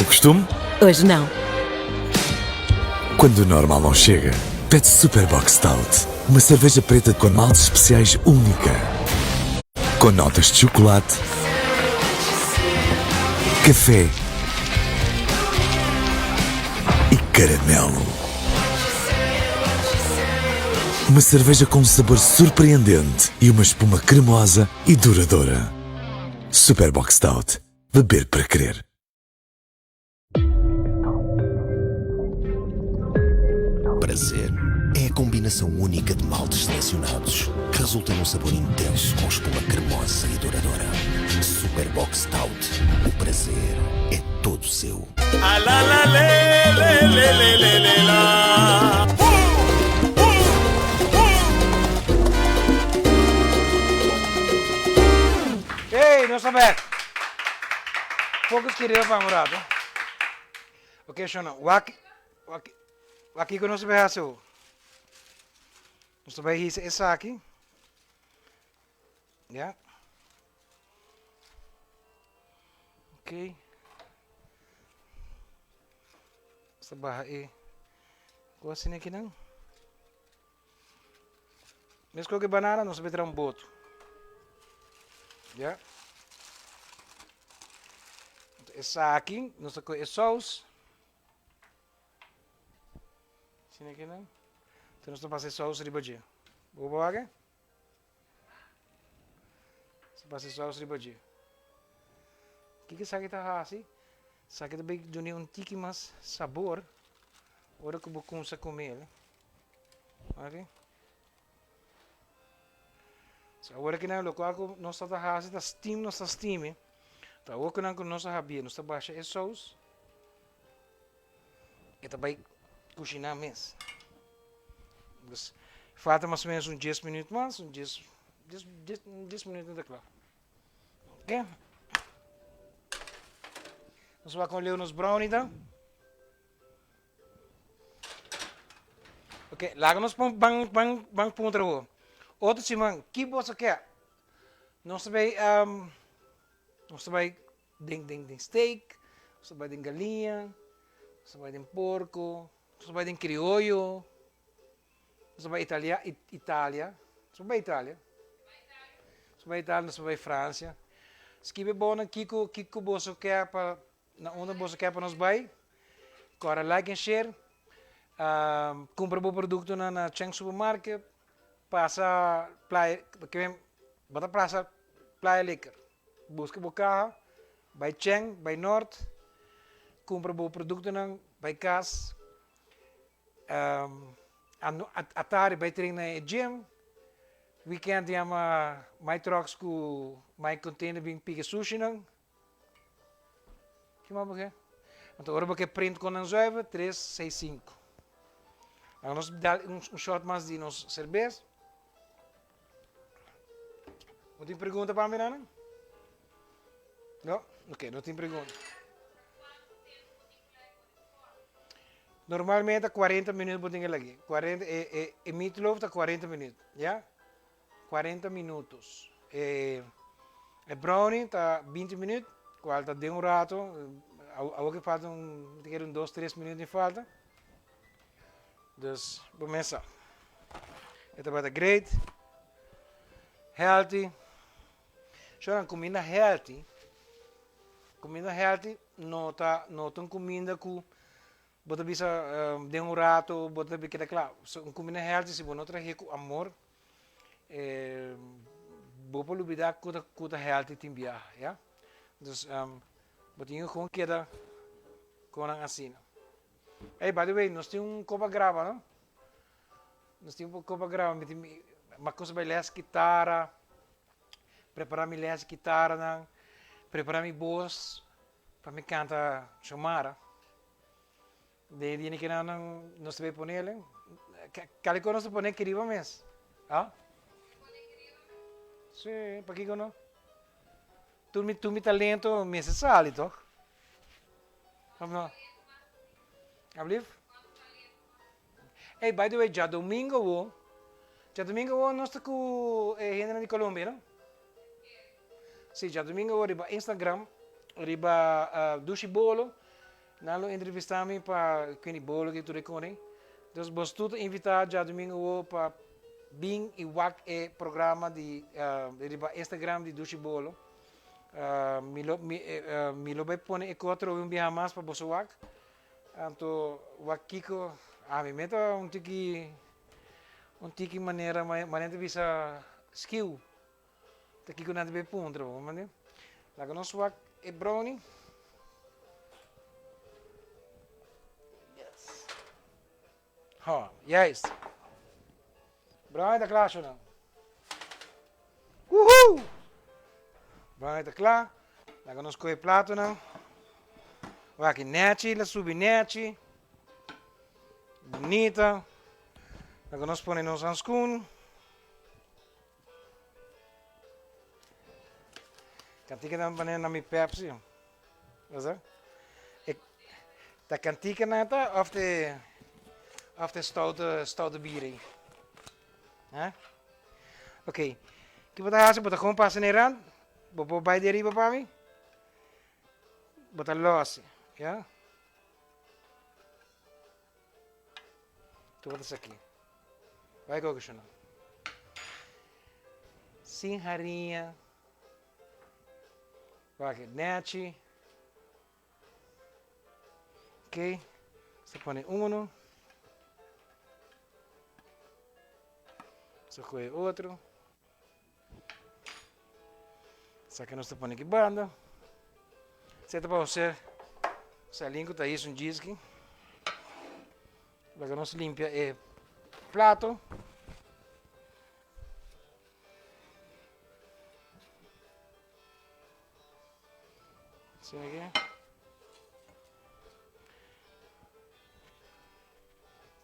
Speaker 4: O costume?
Speaker 9: Hoje não.
Speaker 4: Quando o normal não chega, pede Super Bock Stout. Uma cerveja preta com maltes especiais única. Com notas de chocolate, café. caramelo. Uma cerveja com um sabor surpreendente e uma espuma cremosa e duradoura. Super Bock Stout. Beber para querer.
Speaker 5: Prazer é a combinação única de maltes selecionados que resulta num sabor intenso com espuma cremosa e duradoura. Super Bock Stout. O prazer é todo seu.
Speaker 1: A la la le le le le le le la.
Speaker 2: Hey, nos ta bek. Focus kerido pa un rato. Ok, Shona, wak, wak, wak kiko nos ta bai hasi awo? Nos ta bai hisa esaki. Ya. Ok. Nos ta baha e kos asina akinan. Meskos ku banana nos ta bai traha un boto. Ya. Esaki nos ta kohe e sous. Asina akinan. Enton nos ta pasa e sous riba dje. Bo por wak e? Nos ta pasa e sous riba dje. Kiko esaki ta hasi? Esaki ta bai duna un tiki mas sabor ora ku bo kumsa kume el. Ok. So awor aki nan lokual ku nos ta ta hasi ta steam nos ta steam e. Ta awor ku nan ku nos a habia nos ta basha e sous e ta bai kushiná mes. Dus falta mas o menos un dies minuut mas, un dies dies dies dies minuut nan ta kla. Ok. Nos wak kon leu nos brownie ta. Ok, laga nos pon ban ban ban puntra bo. Otro siman, ki boso ke? Nos ta bai um, nos ta bai den den den steak, nos ta bai den galiña, nos ta bai den porko, nos ta bai den krioyo, nos ta bai Italia, Italia, nos ta bai Italia, nos ta bai Italia, nos ta bai Francia. Skibi bo nan kiko kiko boso ke pa Na unda boso ke pa nos bai? Kora like en share. Kumpra bo produktonan na Cheng Supermarket. Pasa playa, bo ta pasa Playa Liquor. Buska bo kaha, bai Cheng, bai Noord. Kumpra bo produktonan, bai kas. Atari bai tren na e gym. Weekend yama My Trucks ku My Container bin pika sushinan. Ki mas bo ke? Anto ora bo ke print kon nan zuiver, tres, seis, sinku. Laga nos dal un shot mas di nos serbes. Bo tin pregunta pa mi, Nana? No? Ok, no tin pregunta. Normalmente 40 minuut bo tin ke lag'é. 40, e, e, e meatloaf ta 40 minuut, ya? 40 minutos. E e brownie ta 20 minuut, cual ta den un rato, awor ke falta un, mi ta kere un dos, tres minuut tin falta. Dus, bo mes sa. E tabata great, healthy. Shownan, cuminda healthy, cuminda healthy no ta, no ta un cuminda cu Bo ta bisa den un rato bo ta keda kla. So un kuminda healthy si bo no trahe ku amor bo por lubida ku ta ku ta healthy tin biaha ya. Dus bo tin ku gewoon keda kon nan asina. Ey by the way nos tin un kopa graba no. Nos tin un kopa graba mi tin mi a kusa bai les kitara prepara mi les kitaranan prepara mi bos pa mi kanta Xiomara. Den e dia ki nan nos ta bay ponele, kali ku nos ta pone kiriba mes? Ah? Sí, pakiko no? Tur mi, tur mi talento mester sali toch? Of no? Alblief? Hey, by the way, djadomingo wo, djadomingo wo nos ta ku e hendenan di Colombia, no? Sí, djadomingo wo riba Instagram, riba Dushi Bolo, nan lo entrevista mi pa kende bolo ki tur e kone. Dus bos tur ta invita djadomingo wo pa bin i wak e programa di riba Instagram di Dushi Bolo. Mi lo, mi, mi lo bai pone e kos atrobe un biaha mas pa boso wak. Anto wak kiko ami me ta un tiki un tiki manera manera ta bisa skiu ta kiko nan ta bay puntra bo mande. Laga nos wak e brownie. Yes. Ha, juist. Brownie ta kla sho nan. Woohoo! Brownie ta kla. Laga nos kohe platonan. Wak nechi, la subi nechi. Bunita. Laga nos pone nos hanskoen. Kantika nan pone na mi Pepsi. Wasa? E ta kantika nan ta of te of te stoute stoute bier ei? Ha? Oké. Ki bo ta hasi? Bo ta gewoon pasa na e rand. Bo por bai di ariba pa mi. Bo ta los, ya? Tur bo ta saki. Bai koke shona. Sin hariña. Wak nechi. Ok. Sa pone uno. Sa kohe otro. Esaki nos ta pone aki banda. Esaki ta pa Jose Salin ku ta hizo un djiski. Laga nos limpia e plato. Asina aki.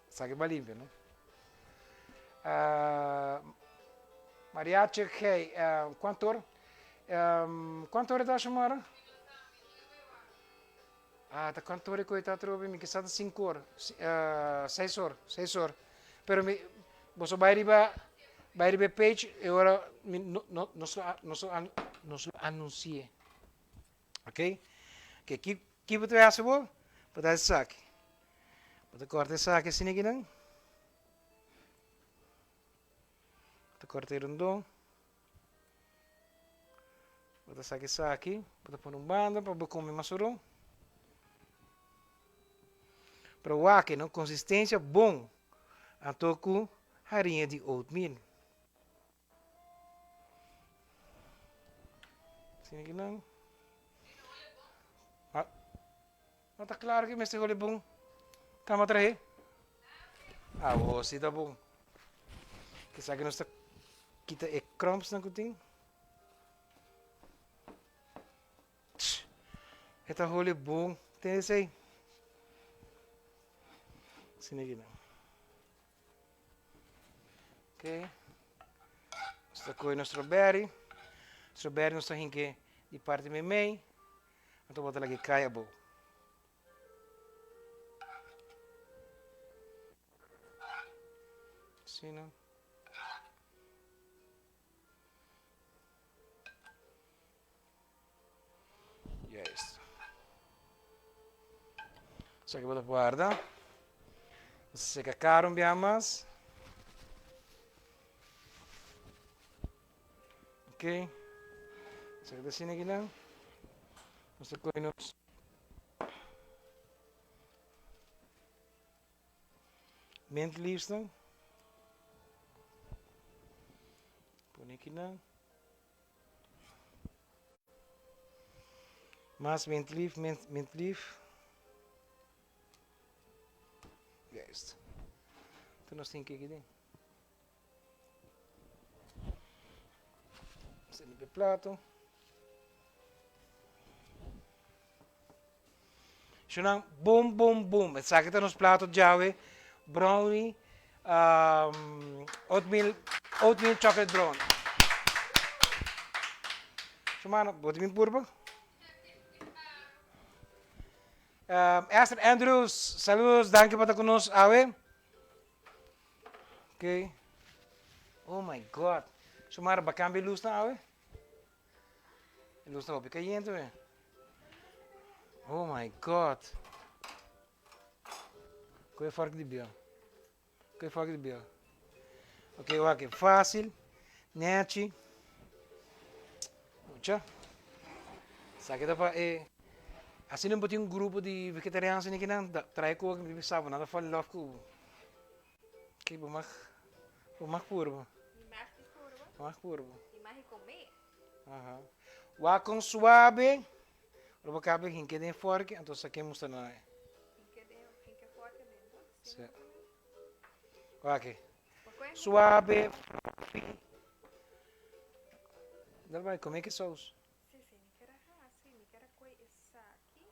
Speaker 2: Esaki pa limpia, no? Uh, Mariachi, hey, uh, cuanto hora? Um, cuanto hora ta chamara? Ah, ta cuanto hora cu ta trobe? Mi kisa ta 5 hora, uh, 6 hora, 6 hora. Pero mi, boso bai riba, bai riba e page e ora mi no, no, nos lo, nos lo, nos lo anuncie. Ok? Ok, ki, ki bo ta haci bo? Bo ta haci esaki. Bo ta corta esaki asina akinan. Bo ta corta e rondon. Bo ta saca esaki, bo ta pone un banda pa bo come mas oro. Pero wak no, consistencia bon. Anto cu hariña di oatmeal. Asina kinan. Ah, no ta claro que mester hole bon. Kama trahe. Ah, oh, si ta bon. Kisa que nos ta kita e crumbs nan ku tin. E ta hole bon. Ten esei. Asina kinan. Ok. Nos ta kohe nos strawberry. Strawberry nos ta hinke di parti meimei. Anto bo ta lag'e kai abou. Asina. Juist. Esaki bo ta guarda. Seka kar un bia mas. Ok. Esaki ta asina akinan. Nos ta kohe nos. Mint leaves nan. Pone akinan. Mas mint leaf, mint, mint leaf. Juist. Toen nos tin kiki den. Zet op de plato. Shunan, boom, boom, boom. Esaki ta nos plato djawe. Brownie, um, oatmeal, oatmeal chocolate brownie. Shumana, bo tin purba? Um, Esther Andrews, saludos, danki pa ta con nos awe. Okay. Oh my God. Shumara, ba cambia luz na awe? E luz ta hopi cayente we. Oh my God. Koe fork di biel. Koe fork di biel. Ok, wak fácil. Nechi. Mucha. Esaki ta pa e. Asina bo tin un grupo di vegetariano asina kinan trae koki mi ta bisa bo nan ta fall in love ku bo. Ki bo mag bo mag purba.
Speaker 9: Mi mag di purba.
Speaker 2: Bo mag purba.
Speaker 9: Mi mag di come.
Speaker 2: Aha. Wak kon suabe. Ora bo kaba hinke den forki anto sa ke mustra nan.
Speaker 9: Hinke den hinke forki den to.
Speaker 2: Si. Wak. Suabe. Dal bai come ki saus.
Speaker 9: Si si mi ker a hasi mi ker a koe esaki.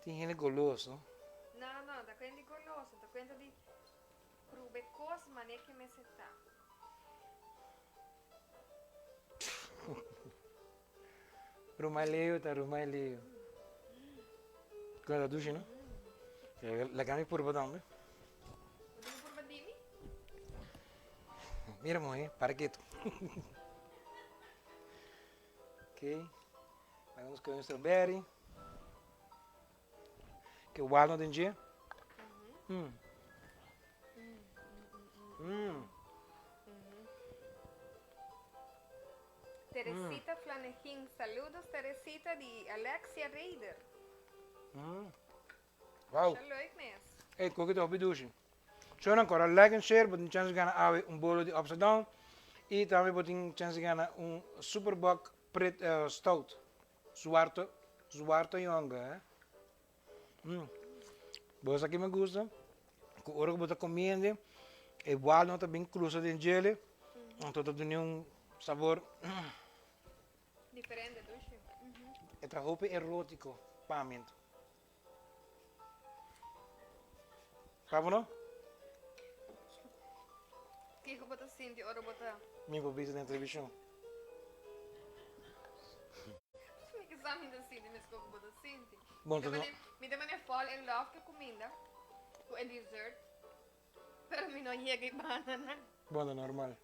Speaker 2: Tin hende goloso.
Speaker 9: No no ta kuenta di goloso ta kuenta di prube kos mane ke mester ta.
Speaker 2: Rumai leo ta rumai leo. Kon ta dushi no? Laga mi purba tambe.
Speaker 9: Bo tin purba di mi?
Speaker 2: Mira muhe, para ketu. Ok, laga nos kohe un strawberry. Ke walnut den dje. Mm. Mm.
Speaker 9: Teresita Flanegin, saludos Teresita di Alexia Reider.
Speaker 2: Mm. Wow.
Speaker 9: Masha leuk mes.
Speaker 2: Ey, koki ta hopi dushi. Shownan ancora like and share, bo tin chance di gana awe un bolo di Upside Down y tambe bo tin chance di gana un Super Bock pret stout zwarte zwarte jonge eh. Mm. Bo sa ki mi gusta? Ku ora ku bo ta comiende e walnut ta bin cruza den djele, anto ta duni un sabor.
Speaker 9: Diferente dushi.
Speaker 2: E ta hopi erotico pa mi. Kabo no?
Speaker 9: Kiko bo ta sinti ora bo ta.
Speaker 2: Mi por bisa den televishon.
Speaker 9: Mi ke sa mi ta sinti meskos ku bo ta sinti.
Speaker 2: Bon,
Speaker 9: Mi ta mi ta mane fall in love ku kuminda, ku e dessert, pero mi no yega e banda nan.
Speaker 2: Bon, ta normal.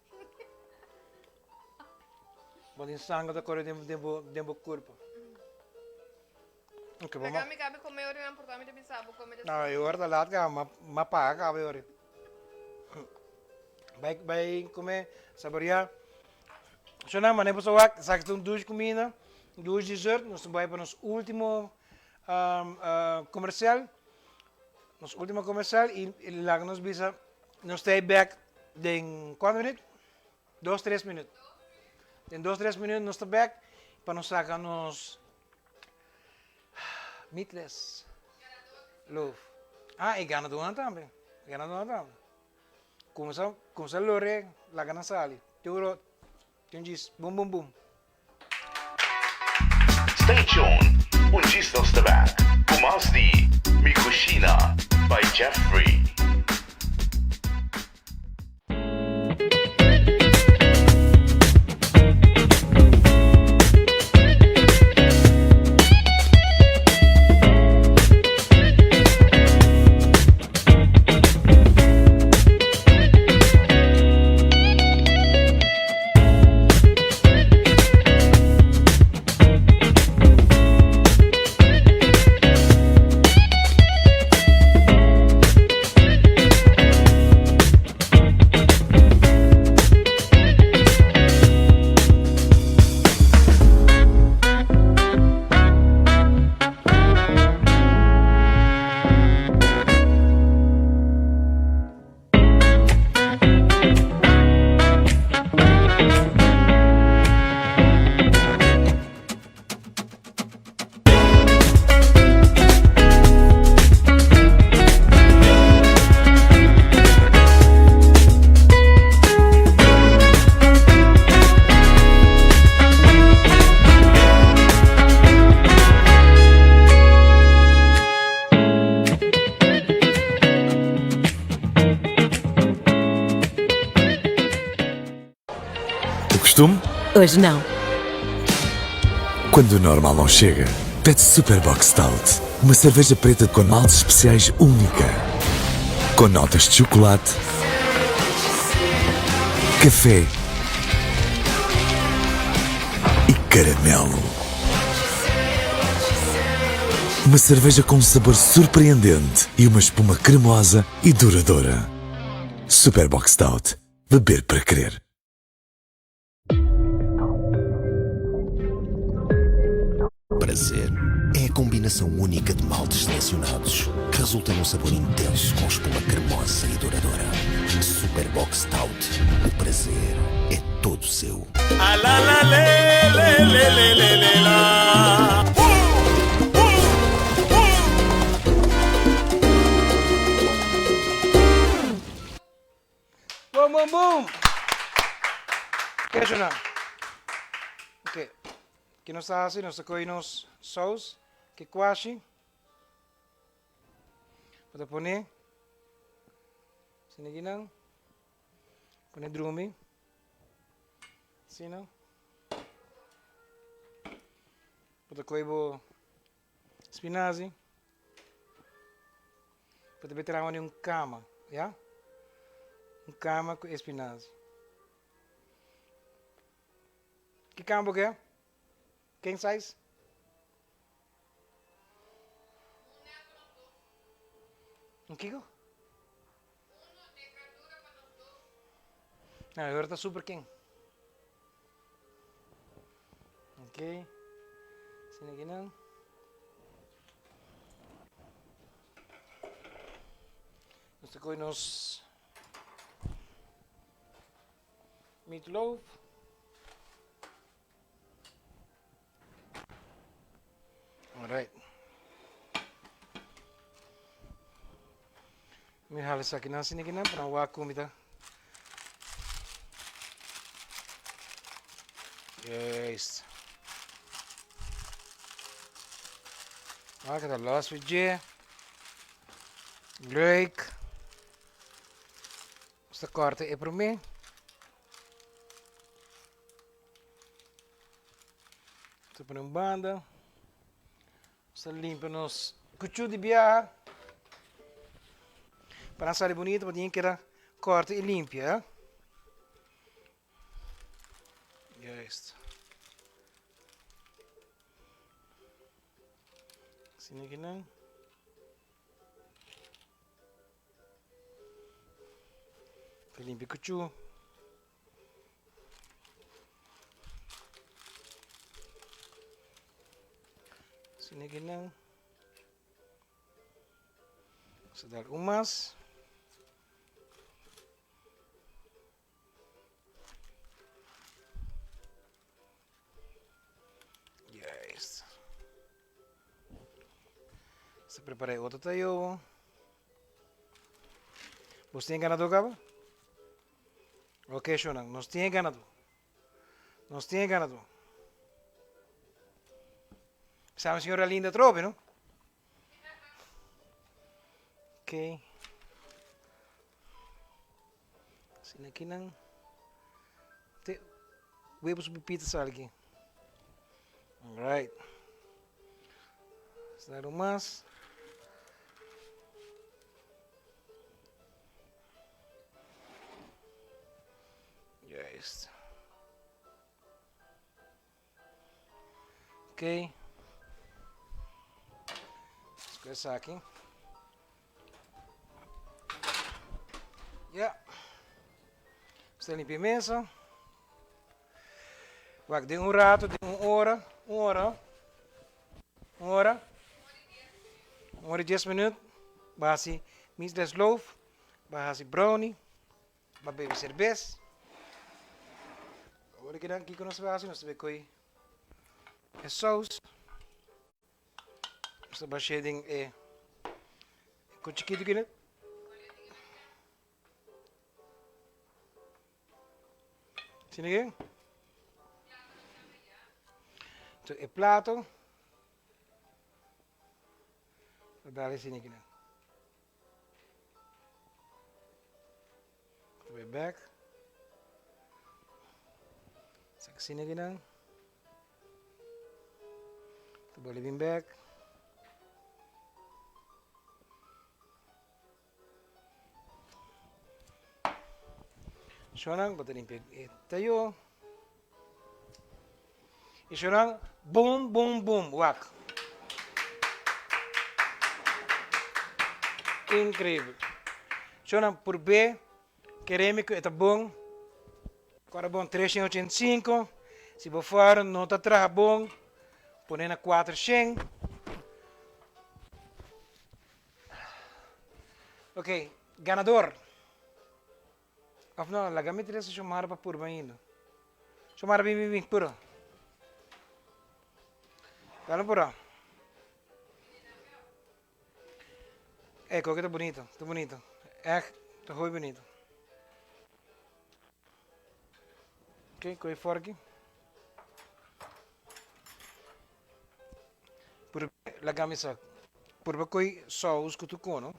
Speaker 2: Bo tin sanger ta kore den den bo den bo kurpo. Ok, bo
Speaker 9: ma. Mi kabe come ori nan porta mi ta bisa bo come despues.
Speaker 2: No, e ora ta laat kaba, ma ma paga kaba e ori. Bai bai come saborea. Shona, mane boso wak, esaki ta un dushi cuminda, dushi dessert, nos ta bai pa nos ultimo comercial, nos ultimo comercial y laga nos bisa nos ta back den cuanto minuut? Dos tres minuut. Den dos tres minuut nos ta back pa nos saca nos meatless loaf. Ah, y ganadonan tambe. Ganadonan tambe. Kumsa, kumsa lore, laga nan sali. Tur tin djis, bum bum bum.
Speaker 3: Stay tuned, un djis nos ta back ku mas di Mi Cushina by Jeffrey. O costume?
Speaker 7: Hoje não.
Speaker 4: Quando o normal não chega, pede Super Bock Stout, uma cerveja preta com maltes especiais única. Com notas de chocolate, café e caramelo. Uma cerveja com um sabor surpreendente e uma espuma cremosa e duradoura. Super Bock Stout. Beber para querer.
Speaker 5: Prazer é. a combinação única de maltes selecionados que resulta num sabor intenso com espuma cremosa e duradoura. Super Bock Stout. O prazer é todo seu.
Speaker 1: A la la le le le le le le la.
Speaker 2: Boom, boom, boom! Kejo nan. Ok. Ki nos ta hasi? Nos ta kohe nos saus, ki kwashi. Bo ta pone. Asina aki nan. Pone drumi. Asina. Bo ta kohe bo spinazi. Bo ta traha un kama, ya? Un kama ku e spinazi. Ki kama bo ke? King size? Un kiko? No, ahora ta super king. Ok. Asina aki nan. Nos ta kohe nos meatloaf. Alright. Mi hala esaki nan asina aki nan pa nan wak ku mi ta. Juist. Wak ta los fi dje. Leuk. Nos ta korta e promé. Ta pone un banda. Nos ta limpia nos kuchu di biaha. Pa nan sali bonito, bo tin keda korta i limpia. Eh? Juist. Asina aki nan. Ta limpia kuchu. Asina aki nan. Nos a dar un mas. Juist. Nos a prepara e otro tayo. Bos tin ganador caba? Ok, shonan, nos tin e ganador. Nos tin e ganador. Sabe señora Linda Trobe, no? Ok. Asina aki nan. Te webo su pipita sali aki. Alright. Asina un mas. Juist. Ok. Escoge esaki. Ja. Usted limpia mesa. Wak den un rato, den un ora, un ora, un ora, un ora y dies minuut, bo hasi mislesloaf, bo hasi brownie, bo bebe serbes. Awor aki nan kiko nos ta hasi, nos ta bay koy e saus, nos ta bashe den e ko chikito kina. Asina ke? Entonces e plato ta dal asina aki nan. Ta bay bek. Sa asina aki nan. Ta boli bin bek. Shonnan bo ta limpia e tayo. I shonnan bum bum bum wak. Increíble. Shonnan purb'é keremi ku e ta bon. Kòrda bon 385. Si bo fòrn no ta traha bon pone na 400. Ok, ganador. Of no, laga mi trese Shomara pa purba ainda. Shomara bin bin bin, pura. Dale pura. Ey, koke ta bunito, ta bunito. Echt, ta hopi bunito. Ok, koe forki. Purba, laga mi sa. Purba koe saus ku tu kono.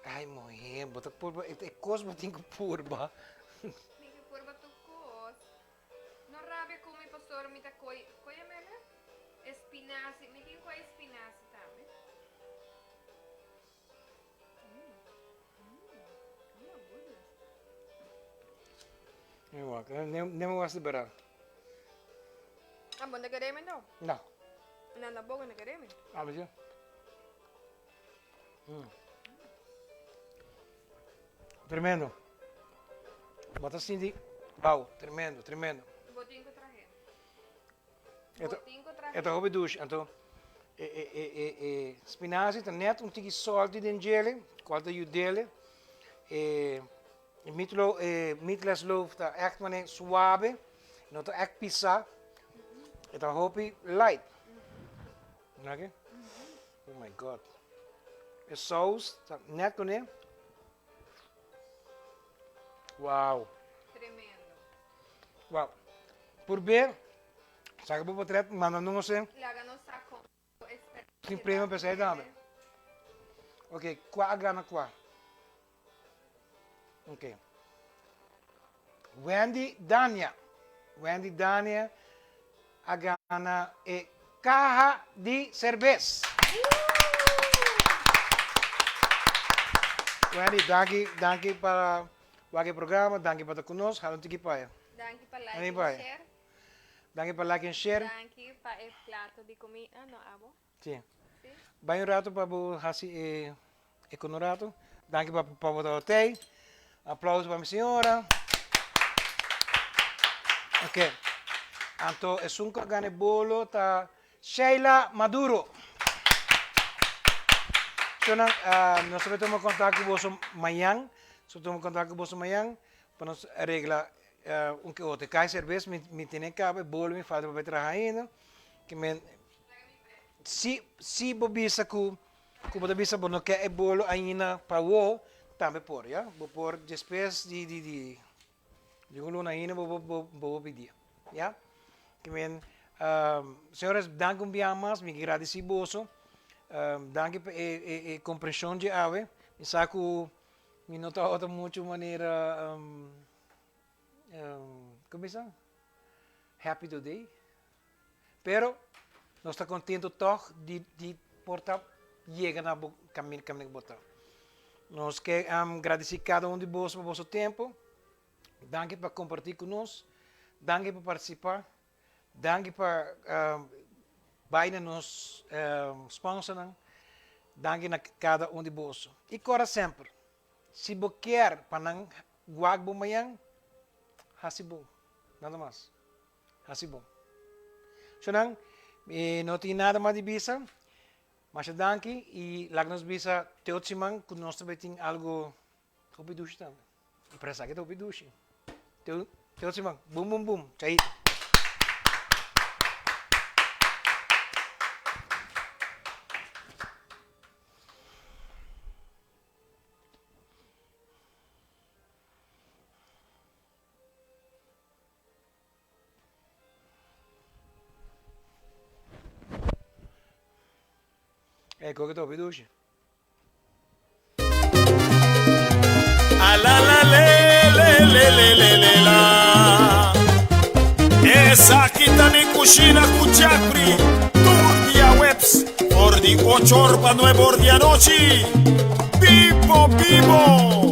Speaker 2: Ai muhé, bo ta purba, e kos bo tin ku purba.
Speaker 9: Mi ke purba tur kos. No rabia ku mi pastor, mi ta koi, koi a mele? E spinazi, mi tin koi e spinazi tambe.
Speaker 2: Mi wak, ne mi was di bera.
Speaker 9: Ah, bo no ta kere mi no?
Speaker 2: No.
Speaker 9: Nan tampoco no kere mi.
Speaker 2: Ah, si. Tremendo. Bo ta sinti, wow, tremendo, tremendo.
Speaker 9: Bo tin ku trahe.
Speaker 2: E ta hopi dushi. Anto e e e e e spinazi ta net un tiki salty den djele, cual ta yudele. E meatloaf e meatless loaf ta echt mane suave, no ta echt pisa. E ta hopi light. Oké? Oh my God. E saus ta net kuné. Wow.
Speaker 9: Tremendo.
Speaker 2: Wow. Purbe, saka bo potret, manda nos e.
Speaker 9: Laga nos sa kon bo experiencia.
Speaker 2: Tin premio pa esei tambe. Ok, kua a gana kua? Ok. Wendy Dania. Wendy Dania a gana e kaha di serbes. Wendy, danki, danki pa wak e programa, danki pa ta ku nos, hala un tiki paya.
Speaker 9: Danki pa like en share.
Speaker 2: Danki pa like en share.
Speaker 9: Danki pa e plato di comida, no abo.
Speaker 2: Si. Bai un rato pa bo hasi e e con un rato. Danki pa pa bo tabata tei. Aplauso pa mi señora. Ok. Anto esun ku a gana e bolo ta Sheila Maduro. Shownan, nos ta bai tuma kontak ku boso mañan. Nos ta tuma kontak ku boso mañan pa nos regla un ke otro. E kai serbes mi mi tene kaba, e bolo mi falta pa bai traha ainda. Ke men Si si bo bisa ku ku bo ta bisa bo no ke e bolo ainda pa awo, tambe por ya. Bo por despues di di di di un luna ainda bo bo bo bo pidi ya. Ke men señores danki un bia mas mi gradisi boso danki pa e e e komprenshon dje awe mi sa ku mi no tabata muchu manera komo bisa happy today. Pero nos ta contento toch di di por ta yega na bo caminda caminda cu bo ta. Nos ke gradici cada un di boso pa boso tempo. Danki pa comparti cu nos. Danki pa participa. Danki pa bay na nos sponsornan. Danki na cada un di boso. Y cora semper, si bo kier pa nan wak bo mañan, haci bon. Nada mas. Hasi bon. Shonan, mi no tin nada mas di bisa. Masha danki y laga nos bisa te otro siman cu nos ta bay tin algo hopi dushi tambe. Y para esaki ta hopi dushi. Te otro siman. Bum bum bum. Chaito. Ey, koke ta hopi dushi.
Speaker 1: A la la le le le le le le la Esaki ta mi kushina ku Jeffrey Tur dia weps for di ocho or pa nuebe or di anochi Bibo bibo!